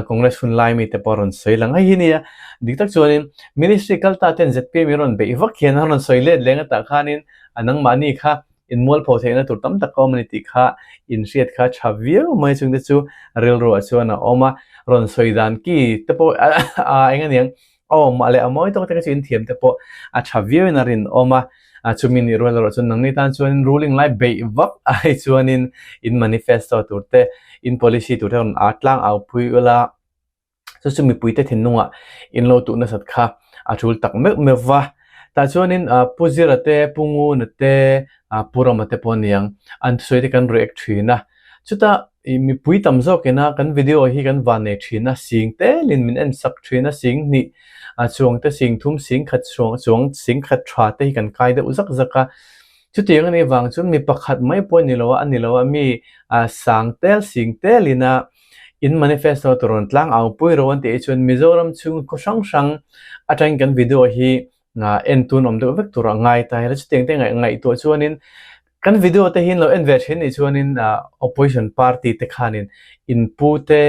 Congress hun lai mite pawh a rawn sawi lang. Hei hi nia dik tak chuanin ministry kal ta ten zpm in rawn beih vak hian a rawn sawi let leng atah khanin a nangmahni kha. In mualpho theihna tur tam tak a awm a ni tih kha in hriat kha tha viau mai chungte chu rilruah chuan a awm a, rawn sawi dan ki te pawh a eng aniang a awm mah leh a mawi tawk te kha chu in thiam te pawh a tha viauin a rinawm a, chumi nih rual erawh chuan nangni tan chuanin ruling lai beih vak ai chuanin in manifesto tur te in policy tur te rawn a tlang au pui ula. Chu chu mipuite thinlungah in lo tuh nasat kha a tul tak meuh meuh va. Tah chuanin Pu Zira te, Pu Nguna te, Pu Rama te pawh aniang an thusawi te kan react thin a. Chutah mipui tam zawkina kan video hi kan van nei thin a, sing telin min en sak thin a, sing hnih chuang te, sing thum, sing khat chuang, sing khat tha te hi kan kai deuh zak zak a. Chutiang anih vang chuan mi pakhat mai pawh a ni lo a, a ni lo a, mi sang tel, sing telina In manifesto tur rawn tlang au pui ro an tih hi chuan Mizoram chhung khaw hrang hrang atangin kan video hi en tun awm deuh vek tur a ngai ta hela chutiang te ngaihtuah chuanin kan video te hi in lo en ve thin nih chuanin opposition party te khanin in pu te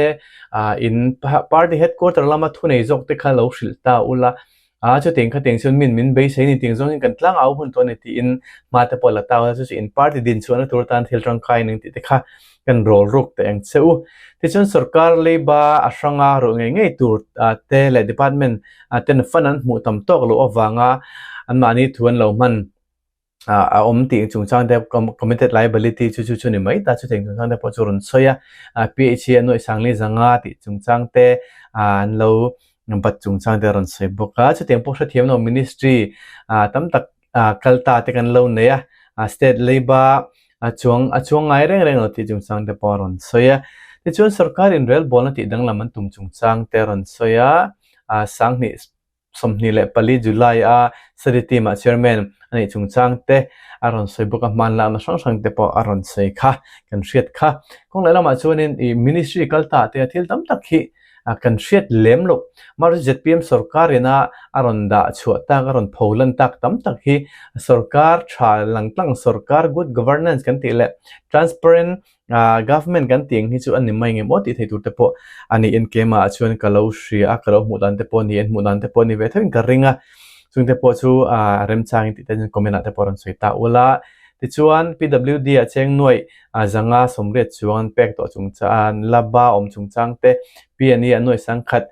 in party headquarter lama thunei zawk te kha lo hrilh ta ula A, chutiang khatiang chuan min min beisei ni ting zawngin kan tlang au hun tawh a ni tiin hma te pawh la ta a, chu chu in party din chhuahna tur atan thil tangkai ning tih te kha kan rawl ruk teh ang che u. Tichuan sorkar leiba a hranga ruh ngei ngei tur te leh department ten fund an hmuh tam tawk loh avanga anmahni thu an lo hman a awm tih chungchang te committed liability chu chu chu ni mai ta chutiang chungchang te pawh chu rawn sawi a PH hi a nuaih sangli zanga tih chungchang te an lo bat chungchang te a rawn sawi bawk a chutiang pawh hrethiam lo ministry tam tak kal ta te kan lo nei a state labour a chuang a chuang ngai reng reng lo tih chungchang te pawh a rawn sawi a tichuan sorkar inrelbawlna tih danglam an tum chungchang te a rawn sawi a sanghnih 24 July a Study Team ah Chairman a neih chungchang te a rawn sawi bawk a, hmanlakna hrang hrang te pawh a rawn sawi kha kan hriat kha. Kawng leh lamah chuanin ih Ministry kal ta te a thil tam tak hi kan hriat lem loh. Mahse zpm sorkar ina a rawn dah chhuah tak a rawn pho lan tak tam tak hi sorkar tha langtlang sorkar good governance kan tih leh transparent Ahh government kan tih ang hi chu a ni mai ngem aw tih thei tur te pawh a ni en keimah ah chuan ka lo hria a ka lo hmuh dan te pawh a ni en hmuh dan te pawh a ni ve theuhin ka ring a chung te pawh chu ahh remchangin tih te chuan comment ah te pawh a rawn sawi ta ula tichuan PWD ah cheng nuaih ah zanga sawmriat chuang an pek tawh chung chuan la ba awm chungchang te P&E ah nuaih sangkhat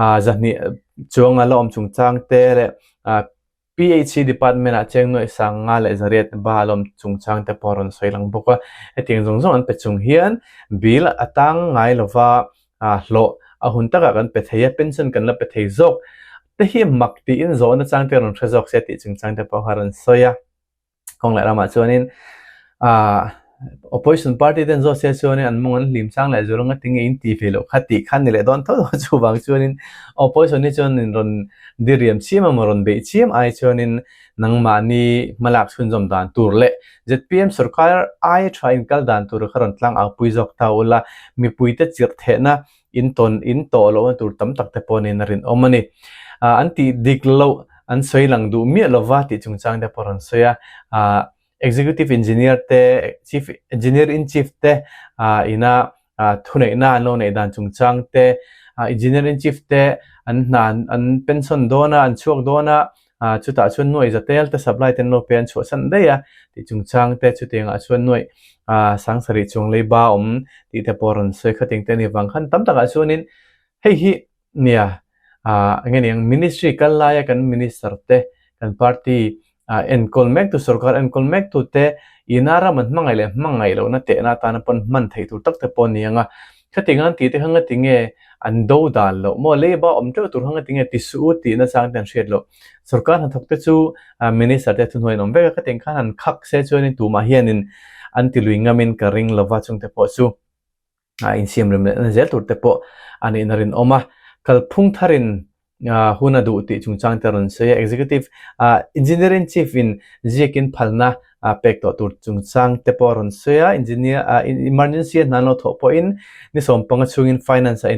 ah zahnih chuang a la awm chungchang te leh ah PHC Department ah cheng nuaih sang nga leh zariat ba lawm chungchang te pawh a rawn sawi lang bawk a, hetiang zawng zawng an pe chung hian bill a tang ngai lova hlawh a hun takah kan pe thei a, pension kan la pe thei zawk te hi mak tiin zawhna chang te rawn hre zawk se tih chungchang te pawh kha a rawn sawi a. Kawng leh ramah chuanin aah opposition party ten zawt se chuanin an mawng an hlim chang leh zual anga tinge in ti ve loh kha tih kha a ni leh dawn tho tho chuvang chuanin opposition hi chuanin rawn diriam chiam emaw rawn beih chiam ai chuanin nangmahni hmalak chhunzawm dan tur leh zpm sorkar aia tha inkal dan tur kha rawn tlang au pui zawk ta ula mipuite chirh thehna in tawn in tawh lohna tur tam tak te pawh niin a rinawm a ni. Ah an tih dik loh an sawi lang duh miah lova tih chungchang te pawh a rawn sawi a. Ah Executive Engineer te Chief Engineer in Chief te ah ina ah thuneihna an lo neih dan chungchang te ah Engineer in Chief te an hna an pension dawn a an chhuak dawn a ah chutah chuan nuaih za tel te supply te an lo pe an chhuahsan daih a tih chungchang te chutiang ah chuan nuaih ah sangsarih chuang leiba awm tih te pawh a rawn sawi kha ting te a ni vang khan tam takah chuanin hei hi nia ah eng nge niang ministry kal laia kan minister te kan party ah enkawl mek tu sorkar enkawl mek tu te ina ram an hmangaih leh hmangaih lohna tehna atana pawn hman theih tur tak te pawh a ni ang a Khatiang an tih te kha ngati nge an do dan loh maw? Leiba awm teuh tur kha ngati nge ti suh u tih nachang te an hriat loh. Sorkar hnathawk te chu Minister te thuhnuai an awm vek a, khatiang khan han khak se chuanin tumah hianin an ti lui ngamin ka ring lova chung te pawh chu insiam rem leh na zel tur te pawh a nihna rinawm a. Kalphung tharin hun a duh tih chungchang te a rawn sawi a, Executive Engineer in Chief in ziakin phalna pek tawh tur chungchang te pawh a rawn sawi a, Engineer Emergency a hna an lo thawh pawhin ni sawmpanga chhungin Finance ah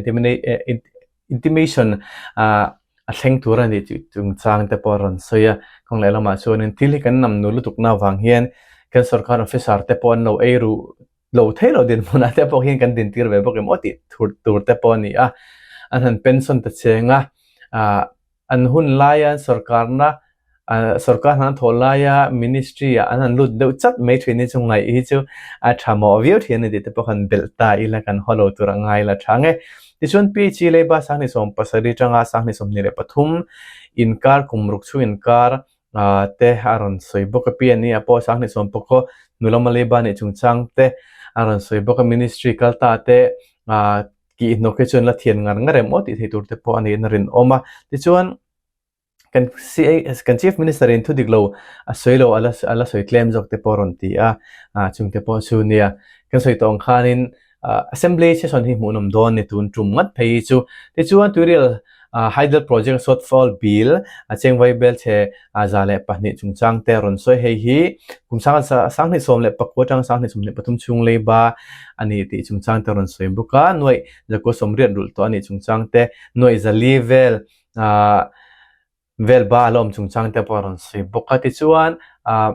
Intimation a thleng tur a ni tih chungchang te pawh a rawn sawi a, kawng leh lamah chuanin thil hi kan nam nu lutukna avang hian kan sorkar officer te pawh an lo ei ruh lo thei lo dinhmunah te pawh hian kan dintir ve bawk em aw tih thur tur te pawh a ni a, an han pension ta cheng a, ah an hun laia an sorkarna Sorkar hna an thawh laia ministry ah an han lut deuh chat mai thin hi chu ngaih hi chu a tha mawh viau thin a ni tih te pawh khan belh ta ila kan haw lo tur a ngai la tha ang e. Tichuan PHE leiba 2017 atanga 2023 inkar kum ruk chhung inkar te a rawn sawi bawk a, PNE ah pawh 2010 kaw nulama leiba nih chungchang te a rawn sawi bawk a, ministry kal ta te kih hnawk hi chuan la thian ngar ngar em aw tih theih tur te pawh a niin a rinawm a. Tichuan. Kan kan Chief Minister in thu dik lo a sawi lo a la a la sawi tlem zawk te pawh a rawn ti a, ah chung te pawh chu nia. Kan sawi tawh ang khanin ah Assembly session hi hmuhnawm dawn ni tun tum ngat phei hi chu. Tichuan Tuirial ah Hydel Project Shortfall Bill a cheng vai bel chhe ah 102 chungchang te a rawn sawi. Hei hi kum sang 2014 atang 2023 chhung leiba a ni tih chungchang te a rawn sawi bawk a. Nuaih zakua sawmriat rulh tawh a nih chungchang te, nuaih zali vel ah vel ba a la awm chungchang te pawh a rawn sawi bawk a tichuan ah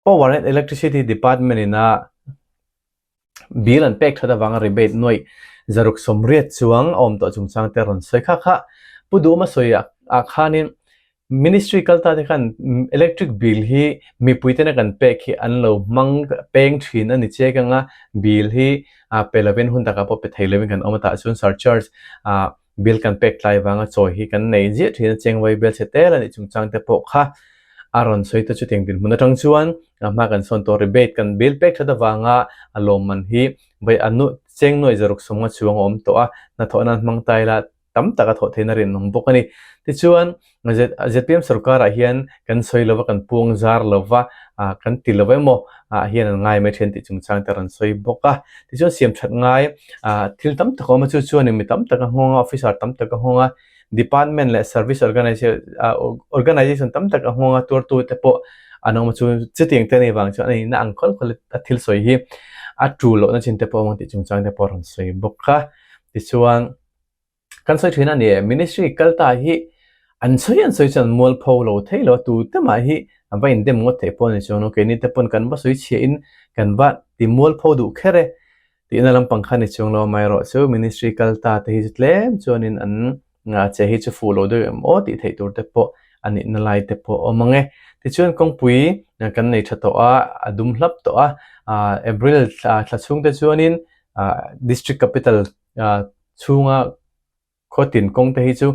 power and electricity department in a bill an pek that avanga rebate nuaih zaruk sawmriat chuang a awm tawh chungchang te a rawn sawi kha kha pu duhawma sawi ah ah khanin ministry kal ta te khan electric bill hi mipui tena kan pek hi an lo hmang peng thin a ni chek anga bill hi ah pe lovin hun takah pawh pe thei lovin kan awm a tah chuan surcharge ah Bill kan pek tlai vanga chawi hi kan nei ziah thin a, cheng vai bel chhe tel a nih chungchang te pawh kha a rawn sawi ta chutiang dinhmun atang chuan hma kan sawn tawh rebate kan bill pek that avanga a lawmman hi vai a nu cheng nuai zaruk sawmnga chuang a awm tawh a, hnathawh nan hmang ta ila tam tak a thawh theihna rinawm bawk a ni. Tichuan ZPM sorkarah hian kan sawi lova kan puang zar lova kan ti lo emaw ah hian an ngai mai thin tih chungchang te a rawn sawi bawk a. Tichuan siam that ngai ah thil tam tak a awm a chu chuanin mi tam tak a nghawng a officer tam tak a nghawng a department leh service organization tam tak a nghawng a tuartu te pawh an awm a chu chutiang te anih vang chuan a nihna ang khawl khawl a thil sawi hi a tul lohna chin te pawh a awm ang tih chungchang te pawh a rawn sawi bawk a. Tichuan. Kan sawi thin a ni e, ministry kal ta hi an sawi an sawi chuan mualpho lo thei lo a, tu te mah hi an va indem ngawt theih pawh a ni chuang lo, keini te pawn kan va sawi chhia in kan va ti mualpho duh kher e tihna lampang kha a ni chuang lo amaherawh chu ministry kal ta te hi chu tlem chuanin an che hi chu fuh lo deuh em aw tih theih tur te pawh a nihna lai te pawh a awm ang e. Tichuan kawngpui kan nei tha tawh a, a dum hlap tawh a, April thla chhung te chuanin district capital chhunga khawtin kawng te hi chu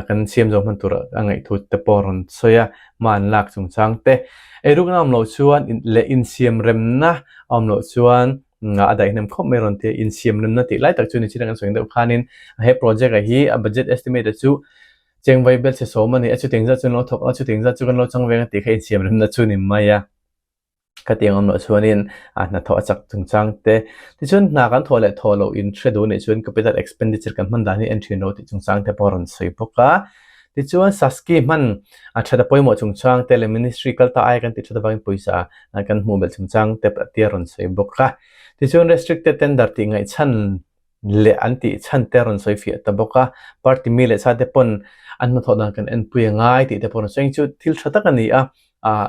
kan siam zawh hman tur a ngaih thu te pawh a rawn sawi a, hma an lak chungchang te. Eirukna a awm loh chuan leh insiamremna a awm loh chuan a daihnem khawp mai a rawn ti a, insiamremna tih lai tak chu nichina kan sawi deuh khanin he project ah hi a budget estimate ah chu cheng vai bel chhe sawm a ni a, chutiang zat chu an lo thawk a, chutiang zat chu kan lo chang veng a tih kha insiamremna chu a ni mai a. Khatiang awm loh chuanin a hnathawh a chak chungchang te, tichuan hna kan thawh leh thawh loh in hre duh nih chuan capital expenditure kan hman dan hi en thin lo tih chungchang te pawh a rawn sawi bawk a. Tichuan Saski hman a that a pawimawh chungchang te leh ministry kal ta aia kan tih that avangin pawisa kan hmuh belh chungchang te tia rawn sawi bawk a. Tichuan restricted tender tih ngaihchhan leh an tih chhan te a rawn sawi fiah ta bawk a. Party mi leh sa te pawn an hnathawh dan kan enpui a ngai tih te pawh a rawn sawi. Chu thil tha tak a ni a, ah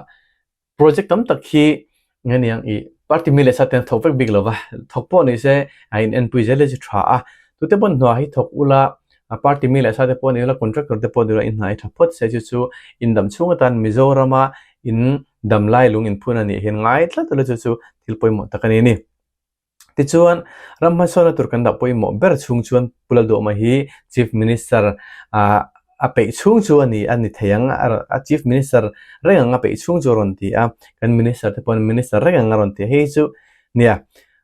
Project tam tak hi nge niang ih party mi leh sa ten thawk vek bik lo va, thawk pawh ni se a in enpui zel hi chu tha a, tute pawn hnuah hi thawk ula a party mi leh sa te pawh ni ula contractor te pawh ni ula in hna hi tha phawt se chu chu in dam chhung atan Mizorama in dam lai lung in phun a nih hian ngai tlat ula chu chu thil pawimawh tak a ni a ni. Tichuan, ram hmasawnna tur kan dah pawimawh ber chhung chuan Pu Lalduhawma hi Chief Minister a peih chhung chu a ni a ni thei ang, a Chief Minister reng ang a peih chhung chu a rawn ti a, kan Minister te pawhin Minister reng ang a rawn ti a, hei chu nia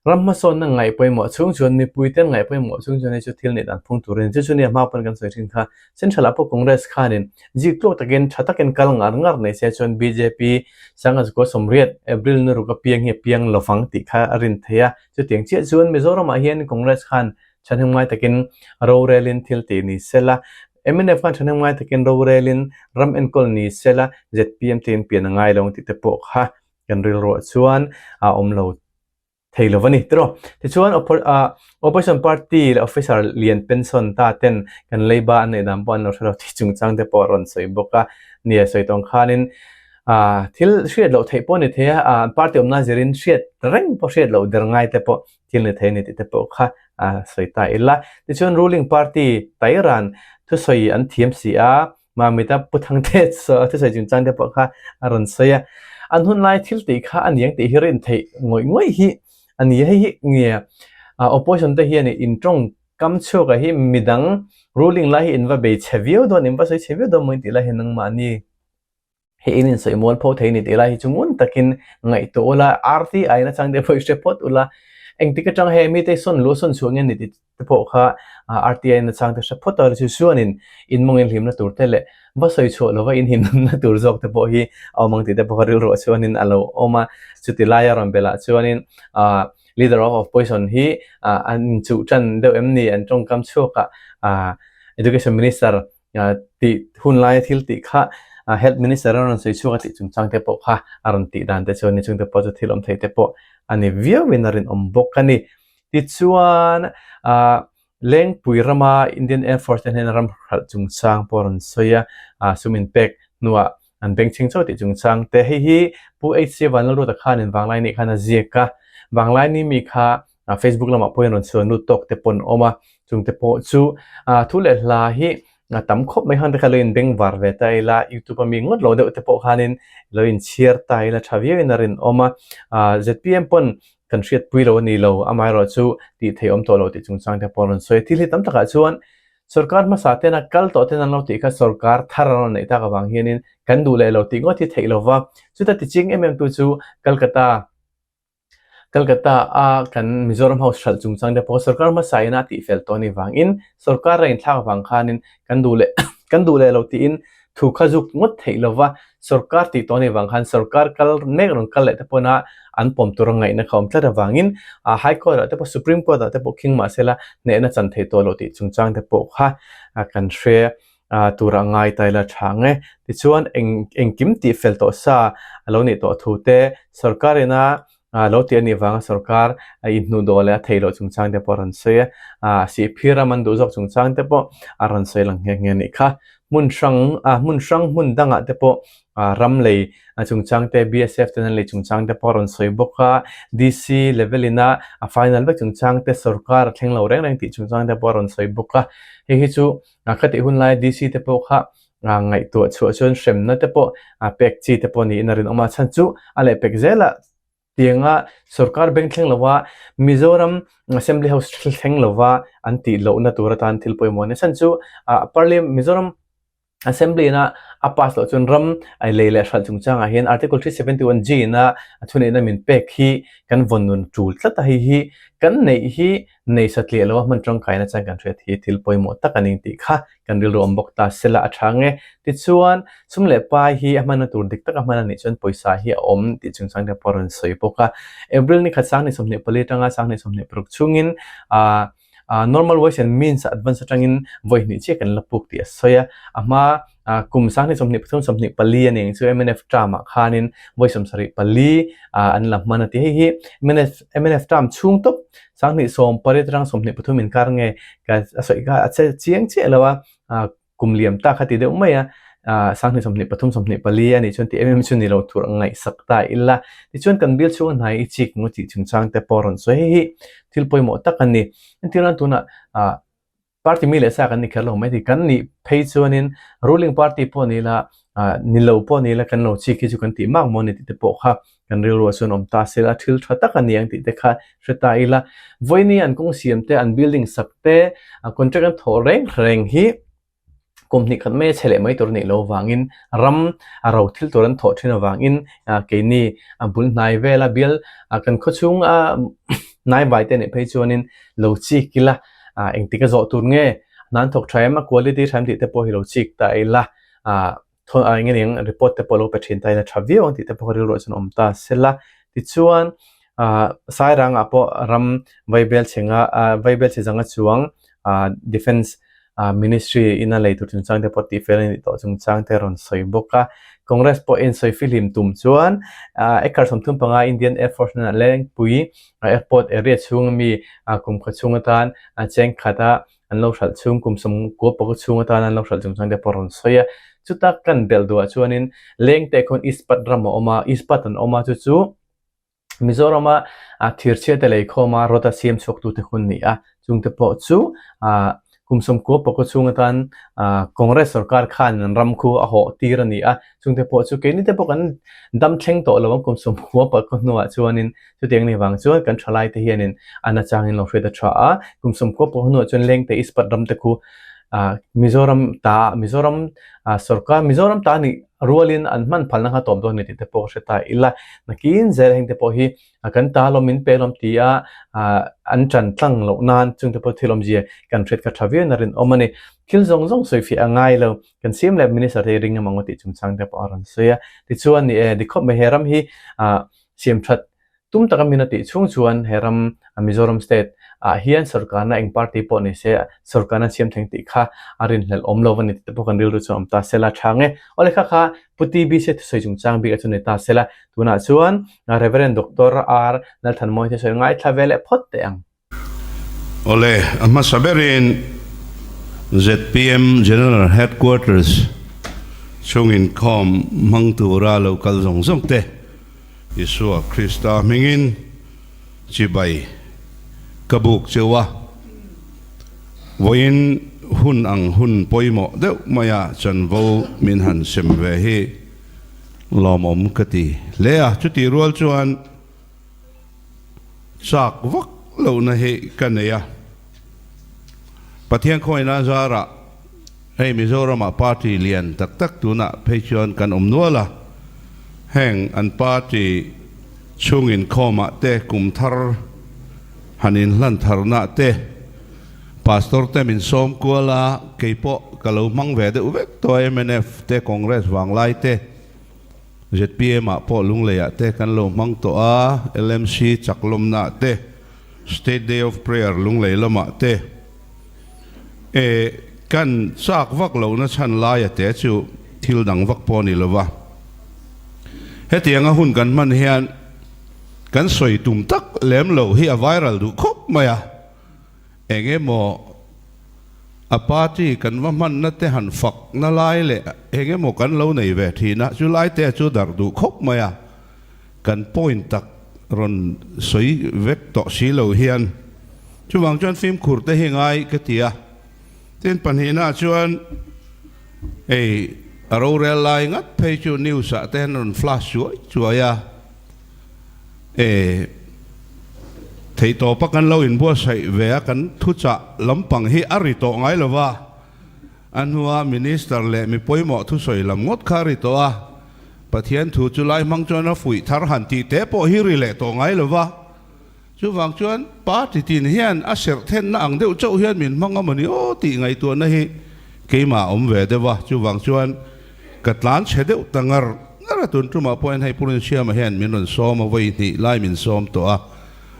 ram hmasawnna ngaih pawimawh chhung chuan mipui ten ngaih pawimawh chhung chuan hei chu thil neih dan phung tur a ni, chu chu nia hma pawn kan sawi thin kha Central ah pawh Congress khanin zik tluak takin tha takin kal ngar ngar nei se chuan bjp Sangha 28 April ni ruk a piang hi a piang lovang tih kha a rin thei a, chutiang chiah chuan Mizoram ah hian Congress khan thahnem ngai takin rorelin thil tih ni sela, mnf khan thahnem ngai takin rorelin ram enkawl ni sela zpm te in pian a ngai lo ang tih te pawh kha kan rilruah chuan a awm lo. thei lo a ni tiraw. Tichuan opposition party leh officer lian pension ta ten kan leiba an neih dan pawh an lo hre lo tih chungchang te pawh a rawn sawi bawk a. Nia sawi tawng khanin thil hriat loh theih pawh a ni thei a, party awmna zirin hriat reng pawh hriat loh der ngai te pawh thil ni thei a ni tih te pawh kha a sawi ta ila. Tichuan ruling party Tairan thusawi an thiam si a. Mamita Pu Thangte thusawi chungchang te pawh kha a rawn sawi a. An hun lai thil tih kha a niang tih hi rin theih ngawih ngawih hi a ni a. Hei hi nge opposition te hian in tawng kam chhuak ah hi midang ruling lai hi in va bei chhe viau dawn, in va sawi chhe viau dawn maw in tih lai hian nangmahni Hei in insawi mual pho thei ni tih lai hi chu ngun takin ngaihtuah ula, RTI nachang te pawh i hre phawt ula, engtik atang he mite sawn luh sawn chhuah nge ni tih te pawh kha RTI nachang te hre phawt a, chu chuanin in mawngin hlimna tur te leh va sawi chhuah lova in himna tur zawk te pawh hi a awm ang tih te pawh kha rilruah chuanin a lo awm a, chuti laia rawn belh ah chuanin ah Leader of Opposition hi an inchuh tan deuh em ni an tawngkam chhuak ah Education Minister tih hun laia thil tih kha Health Minister a rawn sawi chhuak a tih chungchang te pawh kha a rawn tih dan te chuan ni chungte pawh chu thil awm thei te pawh a ni viauin a rinawm bawk a ni. Tichuan Lengpui rama Indian Air Force te hnena ram hralh chungchang pawh a rawn sawi a, sum inpek hnuah an bengchheng chauh tih chungchang te hei hi Pu HC Vanlalruata khanin Vanglaini khan a ziak a, Vanglaini mi kha Facebook lamah pawhin rawn chhuan lut tawk te pawh an awm a, chung te pawh chu thu leh hla hi a tam khawp mai khan te kha lo in beng var ve ta ila, YouTube a mi ngawt lo deuh te pawh khanin lo in chhiar ta ila tha viauin a rinawm a, zpm pawn kan hriatpui lo a ni lo, amaherawh chu tih theih awm tawh lo tih chungchang te pawh a rawn sawi a, thil hi tam takah chuan sorkar hmasa tena kal tawh ten an lo tih kha sorkar thar an rawn neih tak avang hianin kan duh leh lo tih ngawt hi theih lova, chuta ti ching em em tu chu Calcutta Calcutta a kan Mizoram House hralh chungchang te pawh sorkar hmasa in a tih fel tawh anih vangin sorkar a inthlak avang khanin kan duh leh kan duh leh lo tiin thu kha zuk ngawt theih lova sorkar tih tawh anih vang khan sorkar kal mek rawn kal leh te pawna an pawm tur a ngaihna kha awm tlat avangin High Court ah te pawh Supreme Court ah te pawh khing mahsela hnehna chan theih tawh loh tih chungchang te pawh kha kan hre tur a ngai ta ila tha ang e. Tichuan eng engkim tih fel tawh sa a lo nih tawh thu te, sorkar ina lo tih a nih vanga sorkar a inhnuh dawh leh a theih loh chungchang te pawh a rawn sawi a, sihphir ram an duh zawk chungchang te pawh a rawn sawi lang nghe nghe a nih kha. Hmun hrang hmun hrang hmun dangah te pawh ram lei chungchang te, BSF ten an lei chungchang te pawh a rawn sawi bawk a, DC level ina a final vek chungchang te sorkar a thleng lo reng reng tih chungchang te pawh a rawn sawi bawk a, hei hi chu A khatih hun lai DC te pawh kha ngaihtuah chhuah chuan hremna te pawh pek chi te pawh niin a rinawm a, chhan chu a leh pek zela tianga sorkar bank thleng lova Mizoram Assembly House thleng lova an tih lohna tur atan thil pawimawh a ni. Chhan chu Parliament Mizoram Assembly ina a pass loh chuan ram lei leh hralh chungchangah hian Article 371 G ina thuneihna min pek hi kan vawn nun tul tlat a, hei hi kan neih hi Nei satliah lo a hman tangkaina chuan kan hriat hi thil pawimawh tak a ni tih kha kan rilru awm bawk ta sela a tha nge. Tichuan, sum leh pai hi a hmanna tur dik taka hman a nih chuan pawisa hi a awm tih chungchang te pawh a rawn sawi bawk a. April ni khat 2024 atanga 2026 chhungin aah normal ways and means advance atangin vawi hnih chiah kan la puk tih a sawi a. A hma Kum 2023 24 a ning chu mnf term ah khanin vawi 74 an la hman a ti. Hei hi mnf mnf term chhung tawp 2018 atang 23 inkar nge ka a sawi kha a che chiang chiah lo a, kum liam ta kha ti deuh mai a, 2023 24 a nih chuan ti em em chu ni lo tur a ngaihsak ta ila. Tichuan kan bial chhunga hnai i chik maw tih chungchang te pawh a rawn sawi. Hei hi thil pawimawh tak a ni. Entirnan tunah Party mi leh sa kan ni kher lo mai thei. Kan nih phei chuanin ruling party pawh ni ila, ni lo pawh ni ila kan lo chik hi chu kan tih mak maw ni tih te pawh kha kan rilruah chuan awm ta se la, thil tha tak a ni ang tih te kha hre ta ila. Vawiini an kawng siam te, an building sak te, contract an thawh reng reng hi kum hnih khat mai a chhe leh mai tur a nih loh avangin ram a ro thil tur an thawh thin avangin keini a bul hnai vela bial kan khawchhung a hnaivai te nih phei chuanin lo chik ila engtik a zawh tur nge nan thawk tha em a quality tha em tih te pawh hi lo chik ta ila eng nge niang report te pawh lo pe thin ta ila tha viau ang tih te pawh rilruah chuan awm ta sela tichuan Sairangah pawh ram vaibel chhenga vaibel chhe zanga chuang defence Ministry in a lei tur chungchang te pawh tih fel a nih tawh chungchang te a rawn sawi bawk a. Congress pawh in sawi fihlim tum chuan acre 35 Indian Air Force hnenah Lengpui Airport area chhung ami kum khaw chhung atan cheng khata an lo hralh chhung kum 90 pakua chhung atan an lo hralh chungchang te pawh a rawn sawi a. Chuta kan belh duhah chuanin Lengte khawn Ispat ram a awm a, Ispat an awm a chu chu Mizorama thirchhia te leikhawma rawt a siam chhuaktute hun ni a, chungte pawh chu. Kum 90 pakaw chhung atan Congress sorkar khan an ram khu a hawh tir a ni a, chungte pawh chu keini te pawh kan dam thleng tawh lo ang kum 90 pakaw hnuah chuanin chutiang ni vang chuan kan thalai te hianin a nachangin lo hriat a tha a, kum 90 pakaw hnuah chuan Lengte Ispat ram te khu Mizoram ta Mizoram sorkar Mizoram ta nih rualin an hman phalna kha tawp dawn a ni tih te pawh ka hre ta ila, nakin zel heng te pawh hi A kan ta lawm min pe lawm ti a, an ṭan tlang loh nan chungte pawh thil awmzia kan hriat kha ṭha viau in a rinawm a ni. Thil zawng zawng sawifiah a ngai lo, kan siam leh Minister te hi ring em ang aw tih chungchang te pawh a rawn sawi a. Tichuan ni e, dik khawp mai he ram hi siam ṭhat tum taka min a tih chhung chuan he ram Mizoram state ah hian sorkarna eng party pawh ni se sorkarna siam thleng tih kha a rinhlelh awm lo a ni tih te pawh kan rilru chuan awm ta sela ṭha nge. Awle kha kha Pu TBC thusawi chungchang bik a chu ni ta sela tunah chuan Rev. Doctor R. Lalthanmawii te sawi ngaithla ve leh phawt teh ang. Awle, a hmasa berin zpm General Headquarters chhung inkhawm hmang tura lo kal zawng zawng te Isua Krista hmingin chibai ka buk cheu a. Vawiin hun ang hun pawimawh deuh maia chanvo min han sem ve hi Lawmawm ka ti hle a, chutih rual chuan chak vak lohna hi ka nei a. Pathian khawina zarah hei Mizoramah party lian tak tak tunah phei chuan kan awm nual a, heng an party chhung inkhawmah te kum thar han inhlan tharnah te Pastor te min sawm kual a, kei pawh ka lo hmang ve deuh vek tawh a, mnf te, Congress vanglai te, zpm ah pawh Lunglei ah te kan lo hmang tawh a, LMC chaklawmna ah te, State Day of Prayer Lunglei lamah te, e kan chak vak lohna chhan laia te chu thil dang vak pawh a ni lova. Hetianga hun kan hman hian kan sawi tum tak lem loh hi a viral duh khawp mai a. Eng emaw a party kan va hmanna te han fak na lai leh eng emaw kan lo nei ve thin a, chu lai te chu darh duh khawp mai a, kan point tak rawn sawi vek tawh si lo hian chuvang chuan fimkhur te hi ngai ka ti a. Tin pahnihna chuan hei a rorel lai ngat phei chu news ah te hian rawn flash chuai chuai a. E, theihtawpa kan lo inbuatsaih ve a, kan thuchah lampang hi a ri tawh ngai lo va, a hnua Minister leh mi pawimawh thusawi lam ngawt kha a ri tawh a, Pathian thu chu lai hmang chuan a fuih thar han tih te pawh hi ri leh tawh ngai lo va, chuvang chuan party tin hian a serh thenna ang deuh chauh hian min hmang a mawni aw tih ngaihtuahna hi keimah a awm ve deuh a, chuvang chuan ka tlan chhe deuh ta ngar ngar a, tun tumah pawhin hei Purun Siama hian min rawn sawm a, vawi hnih lai min sawm tawh a,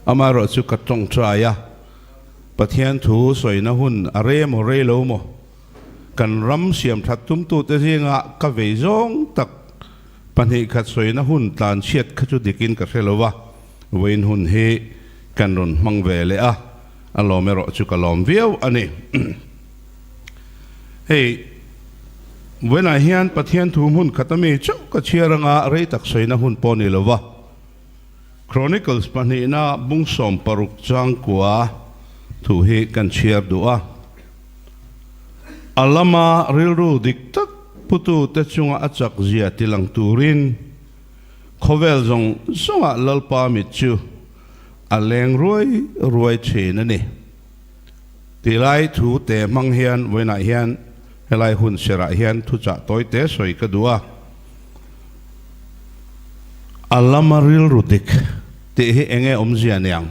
amaherawh chu ka tawngtai a, Pathian thu sawina hun a rei emaw rei lo maw, kan ram siam that tumtute zinga ka vei zawng tak pahnih khat sawina hun tlan chhiat kha chu dikin ka hre lo va, vawiin hun hi kan rawn hmang ve leh a, a lawm erawh chu ka lawm viau a ni. Hei, vawiinah hian Pathian thu hmun khat ami chauh ka chhiar anga rei tak sawina hun pawh ni lo va. Chronicles pahnihna bung 16 changkua thu hi kan chhiar duh a. A lama rilru dik tak putute chunga a chak zia tilang turin khawvel zawng zawngah Lalpa mit chu a leng ruai ruai thin a ni. Tilai thu te hmang hian vawiinah hian helai hun serah hian thuchah tawi te sawi ka duh a. A lama rilru dik tih hi enge awmzia niang?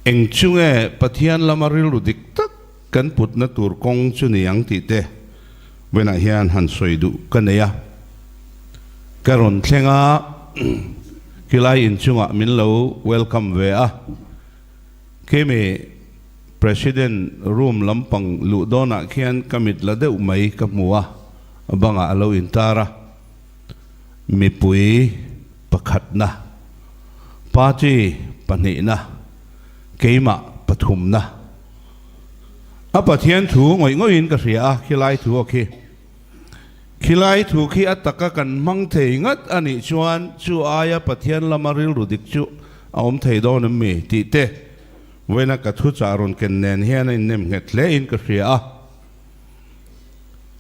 Eng chu nge Pathian lama rilru dik tak kan putna tur kawng chu niang tih te vawiinah hian han sawi duh ka nei a. Ka rawn thleng a, khilai inchungah min lo welcome ve a. Keimi President room lampang luh dawnah khian ka mit la deuh mai ka hmu a, bangah a lo intar a. Mipui pakhatna, party pahnihna, keimah pathumna. A Pathian thu ngawih ngawihin ka hria a, khilai thu a khi. Khilai thu khi a taka kan hmang thei ngat a nih chuan chu aia Pathian lama rilru dik chu a awm thei dawn em mi tih te. Vawiina ka thuchah rawn ken nen hian a innem nghet hle in ka hria a.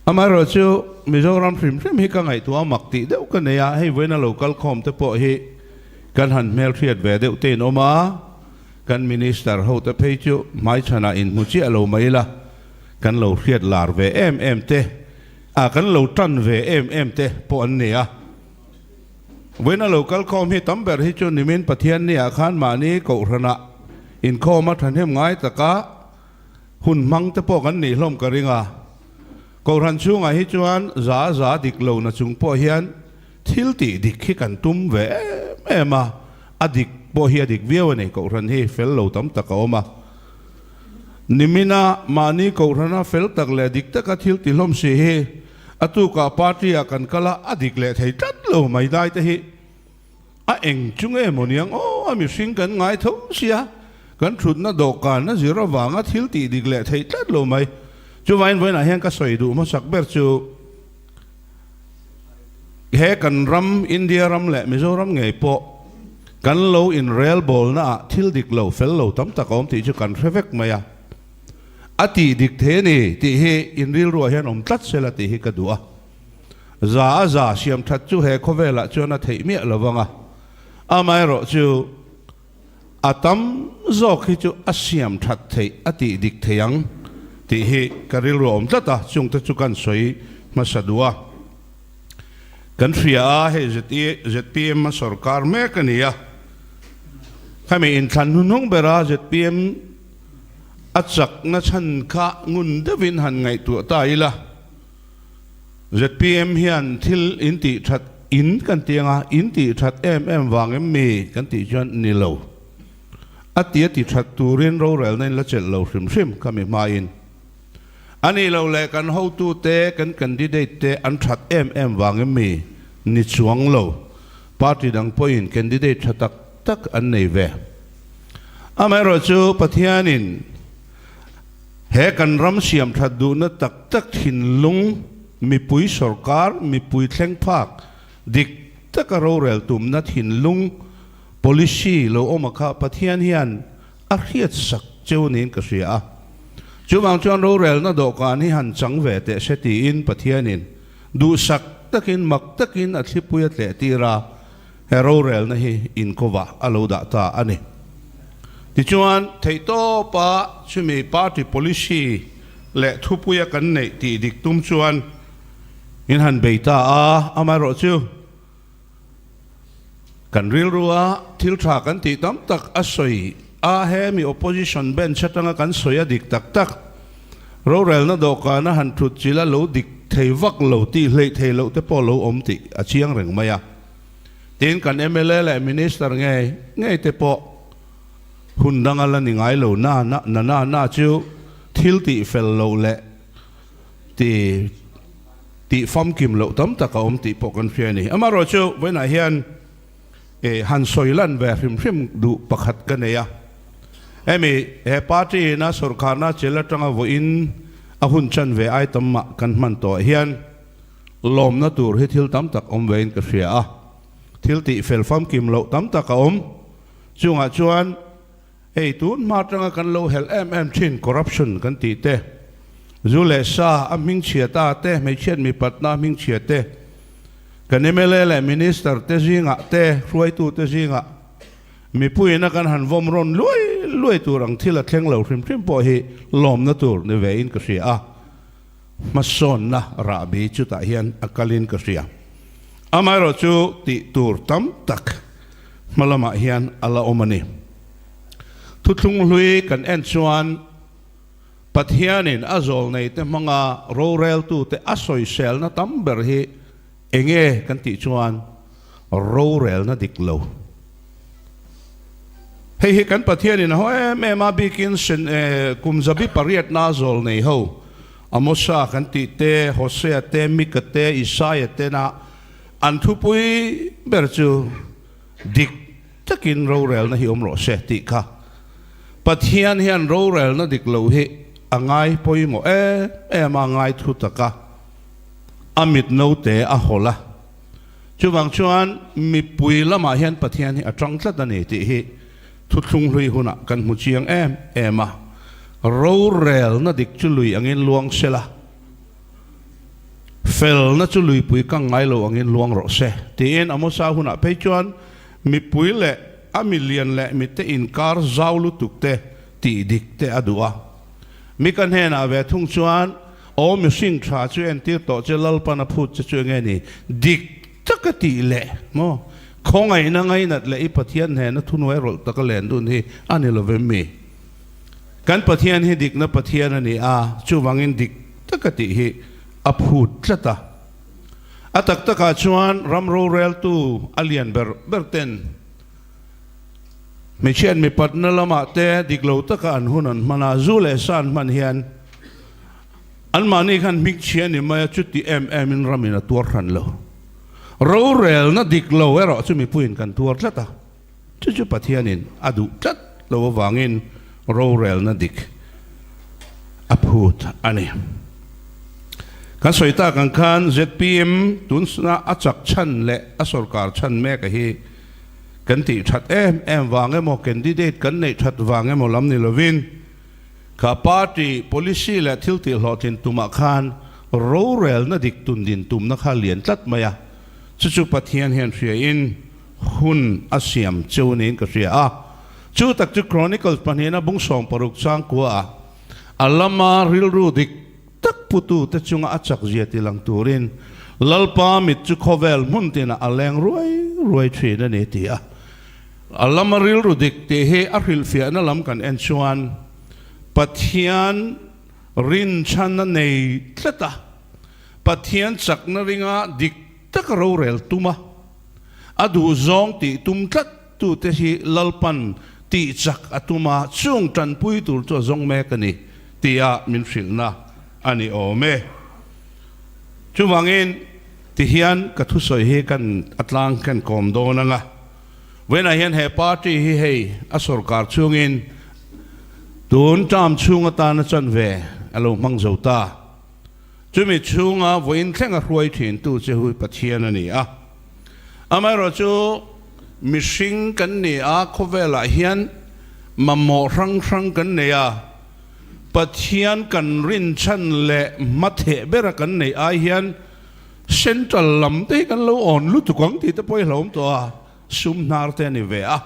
Amaherawhchu Mizoram hrim hrim hi ka ngaihtuah a mak tih deuh ka nei a, hei vawiina lo kal khawm te pawh hi kan han hmelhriat ve deuh te in awm a, kan Minister ho te phei chu hmaichhanah inhmu chiah lo mai ila kan lo hriat lar ve em em te, ah kan lo tan ve em em te pawh an ni a. Vawiina lo kal khawm hi tam ber hi chu nimin Pathian ni ah khan mahni kohhranah inkhawm a thahnem ngai taka hun hmang te pawh kan nih hlawm ka ring a. Kohhran chhungah hi chuan za za dik lo na chung pawh hian thil tih dik hi kan tum ve em em a, a dik pawh hi a dik viau a ni. Kohhran hi fel lo tam tak a awm a. Nimina mahni kohhrana fel tak leh dik taka thil ti hlawm si hi a tukah party ah kan kal a, a dik leh thei tlat lo mai dai te hi a eng chu nge maw niang aw, a mihring kan ngai tho sia, kan thutna dawhkan a zir avanga thil tih dik leh thei tlat lo mai. Chuvain vawiinah hian ka sawi duh hmasak ber chu he kan ram India ram leh Mizoram ngei pawh kan lo inrelbawlna ah thil dik lo fel lo tam tak a awm tih chu kan hre vek mai a. A tih dik thei a ni tih hi in rilruah hian awm tlat sela tih hi ka duh a. Za a za siam that chu he khawvelah chuan a theih miah lo vang a, amaherawh chu a tam zawk hi chu a siam that theih a tih dik thei ang tih hi ka rilru a awm tlat a, chungte chu kan sawi hmasa duh a. Kan hria a, hei zpm a sawrkar mek a ni a, khami inthlan hnuhnung bera zpm A chakna chhan kha ngun deuhin han ngaihtuah ta ila, zpm hian thil in tih that in kan ti anga, in tih that em em vang em mi kan tih chuan ni lo. A ti a ti that turin rorelna in la chelh lo hrim hrim kha mi hmain. A nih loh leh kan hotute, kan candidate te an that em em vang em mi ni chuang lo. Party dang pawhin candidate tha tak tak an nei ve. Amaherawhchu Pathianin he kan ram siam that duhna tak tak thinlung mipui sawrkar, mipui thleng phak dik taka rorel tumna thinlung policy lo awm a kha Pathian hian a hriatsak cheu niin ka hria a. Chuvang chuan rorelna dawhkan hi han chang ve teh se tiin Pathianin duhsak takin mak takin a thlipui a tleh tir a. He rorelna hi inkovah a lo dah ta a ni. Tichuan, theihtawpa chumi party policy leh thupuia kan neih tih dik tum chuan in han bei ta a, amaherawhchu kan rilrua thil tha kan tih tam tak a sawi a, he mi opposition bench atanga kan sawi a dik tak tak rorelna dawhkana han thut chilh a lo dik thei vak lo tih hleih thei loh te pawh lo awm tih a chiang reng mai a. Tin, kan mla leh Minister ngei ngei te pawh hun danga la ni ngai lo na na na na na chu thil tih fel loh leh ti tih famkim loh tam tak a awm tih pawh kan hria a ni. Amaherawhchu vawiinah hian eh han sawi lan ve hrim hrim duh pakhat ka nei a. Hemi he party ina sawrkharna chel atanga vawiin a hun chanve ai tam mah kan hman tawh hian, Lawmna tur hi thil tam tak awm vein ka hria a, thil tih fel famkim loh tam tak a awm. Chungah chuan hei tun hma atanga kan lo helh em em thin corruption kan tih te, zu leh sa a hmingchhia ta te, hmeichhiat mipatna a hmingchhia te, kan mla leh minister te zingah te, hruaitu te zingah mipuiin a kan han vawm rawn luai luai tur ang thil a thleng lo hrim hrim pawh hi lawmna tur ni vein ka hria a. Hmasawnna rahbi chutah hian a kalin ka hria. Amaherawhchu tih tur tam tak hma lamah hian a la awm a ni. Thuthlung hlui kan en chuan Pathianin a zawlneite hmanga roreltute a sawiselna tam ber hi enge kan tih chuan rorelna dik lo. Hei hi kan Pathianin a haw em em a, bikin kum zabi pariatna zawlnei ho, Amosa kan tih te, Hosea te, Mika te, Isaia tena an thupui ber chu dik takin rorelna hi awm rawh se tih kha. Pathian hian rorelna dik lo hi a ngai pawimawh em em a, ngai thu taka a mit note a hawlh a. Chuvang chuan mipui lamah hian Pathian hi a tang tlat a ni tih hi Thuthlung hlui hunah kan hmu chiang em em a, rorelna dik chu lui angin luang se la, felna chu luipui kang ngai lo angin luang rawh se, tiin Amosa hunah phei chuan mipui leh a milian leh mite inkar zau lutuk te tih dik te a duh a. Mika hnenah ve thung chuan, Aw mihring tha chu entir tawh che Lalpan a phut che chu enge ni? Dik taka tih leh maw? Khawngaihna ngainat leh i Pathian hnena thunuai rawlh taka len dun hi a ni lovem mi? Kan Pathian hi dikna Pathian a ni a, chuvangin dik taka tih hi a phut tlat a. A tak takah chuan ram roreltu a lian ber ber ten hmeichhiat mipatna lamah te dik lo taka an hun an hman a, zu leh sa an hman hian anmahni khan hmingchhia ni mai a, chuti em emin ramin a tuar hran lo. Rorelna dik lo erawh chu mipuiin kan tuar tlat a. Chu chu Pathianin a duh tlat lo avangin rorelna dik a phut a ni. Kan sawi tak ang khan zpm tunna a chak chhan leh a sorkar chhan mek a hi kan tih that em em vang emaw candidate kan neih that vang emaw lam ni lovin kha party policy leh thil tih hlawhtlin tumah khan rorelna dik tun din tumna kha lian tlat mai a, chu chu Pathian hian hriain Hun a siam cheu niin ka hria a. Chu tak chu Chronicles pahnihna bung 60 changkua ah a lama rilru dik tak putu te chunga a chak zia ti lang turin Lalpa mit chu khawvel hmun tinah a leng ruai ruai thin a ni ti a. A lama rilru dik tih hi a hrilhfiahna lam kan en chuan Pathian rinchhan a nei tlat a, Pathian chakna ringa dik taka rorel tum a. A duhzawng tih tum tlat tute hi Lalpan tih chak a tum a, chung tanpui tur chu a zawng mek a ni tia min hrilhna a ni awm e. Chuvangin tihian ka thusawi hi kan a tlang kan kawm dawn ang a, vawiinah hian he party hi hei a sorkar chhungin tun term chhung atana chanve a lo hmang zo ta. Chumi chhunga vawiin thleng a hruai thintu che hu Pathian a ni a. Amaherawhchu, mihring kan ni a, khawvelah hian mamawh hrang hrang kan nei a. Pathian kan rinchhan leh hmatheh bera kan neih ai hian Central lam te hi kan lo awn lutuk ang tih te pawh i hlauhawm tawh a, sum hnar te a ni ve a.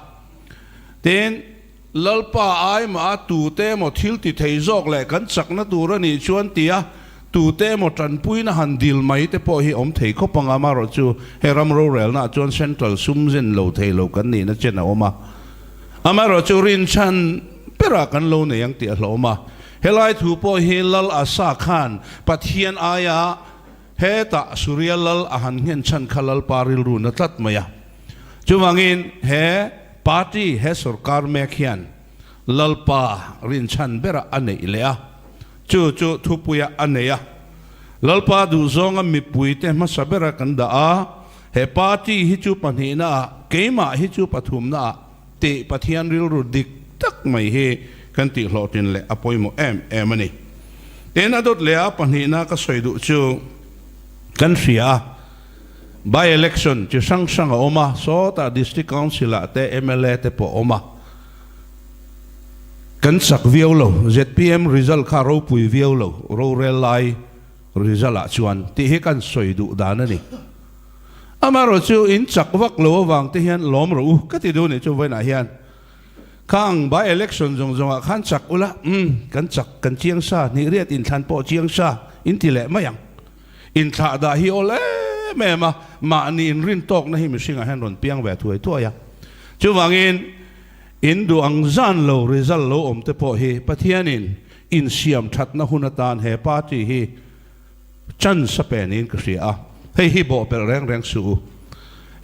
Tin. Lalpa ai mah a tute emaw thil ti thei zawk leh kan chakna tur a nih chuan tia tute emaw tanpuina han dil mai te pawh hi awm thei khawp ang a, amaherawh chu he ram rorelnaah chuan central sum zen lo thei lo kan nihna chen a awm a, amaherawh chu rinchhan berah kan lo nei ang tih a hlawm a. Helai thu pawh hi Lal Asa khan Pathian aia hetah Suria Lal a han nghen chhan kha Lalpa rilru na tlat mai a. Chuvangin he party, he sorkar mek hian Lalpa rinchhan berah a neih leh a, chu chu thupuiah a nei a. Lalpa duhzawnga mipuite hmasa bera kan dah a, he party hi chu pahnihnaah, keimah hi chu pathumnaah tih Pathian rilru dik tak mai hi kan tihhlawhtlin leh a pawimawh em em a ni. Tin, a dawt leh a pahnihna ka sawi duh chu kan hria a. By election chi hrang hrang a awm a, sawtah District Council ah te mla te pawh a awm a, kan chak viau lo, zpm result kha ropui viau lo, rorel lai result ah chuan tih hi kan sawi duh dan a ni. Amaherawh chu in chak vak lo avang te hian lawm rawh u ka ti duh nih chu vawiinah hian khang by election zawng zawng ah khan chak ula, umm kan chak kan chiang sa, hnih riat inthlan pawh chiang sa in ti leh mai ang. Inthlah dah hi awl em em a, mahni inrin tawkna hi mihringah hian rawn piang ve thuai thuai a. Chuvangin, in duh ang zan lo result lo awm te pawh hi Pathianin insiam thatna hun atan he party hi chance a pe niin ka hria a, hei hi bawhpelh reng reng suh u.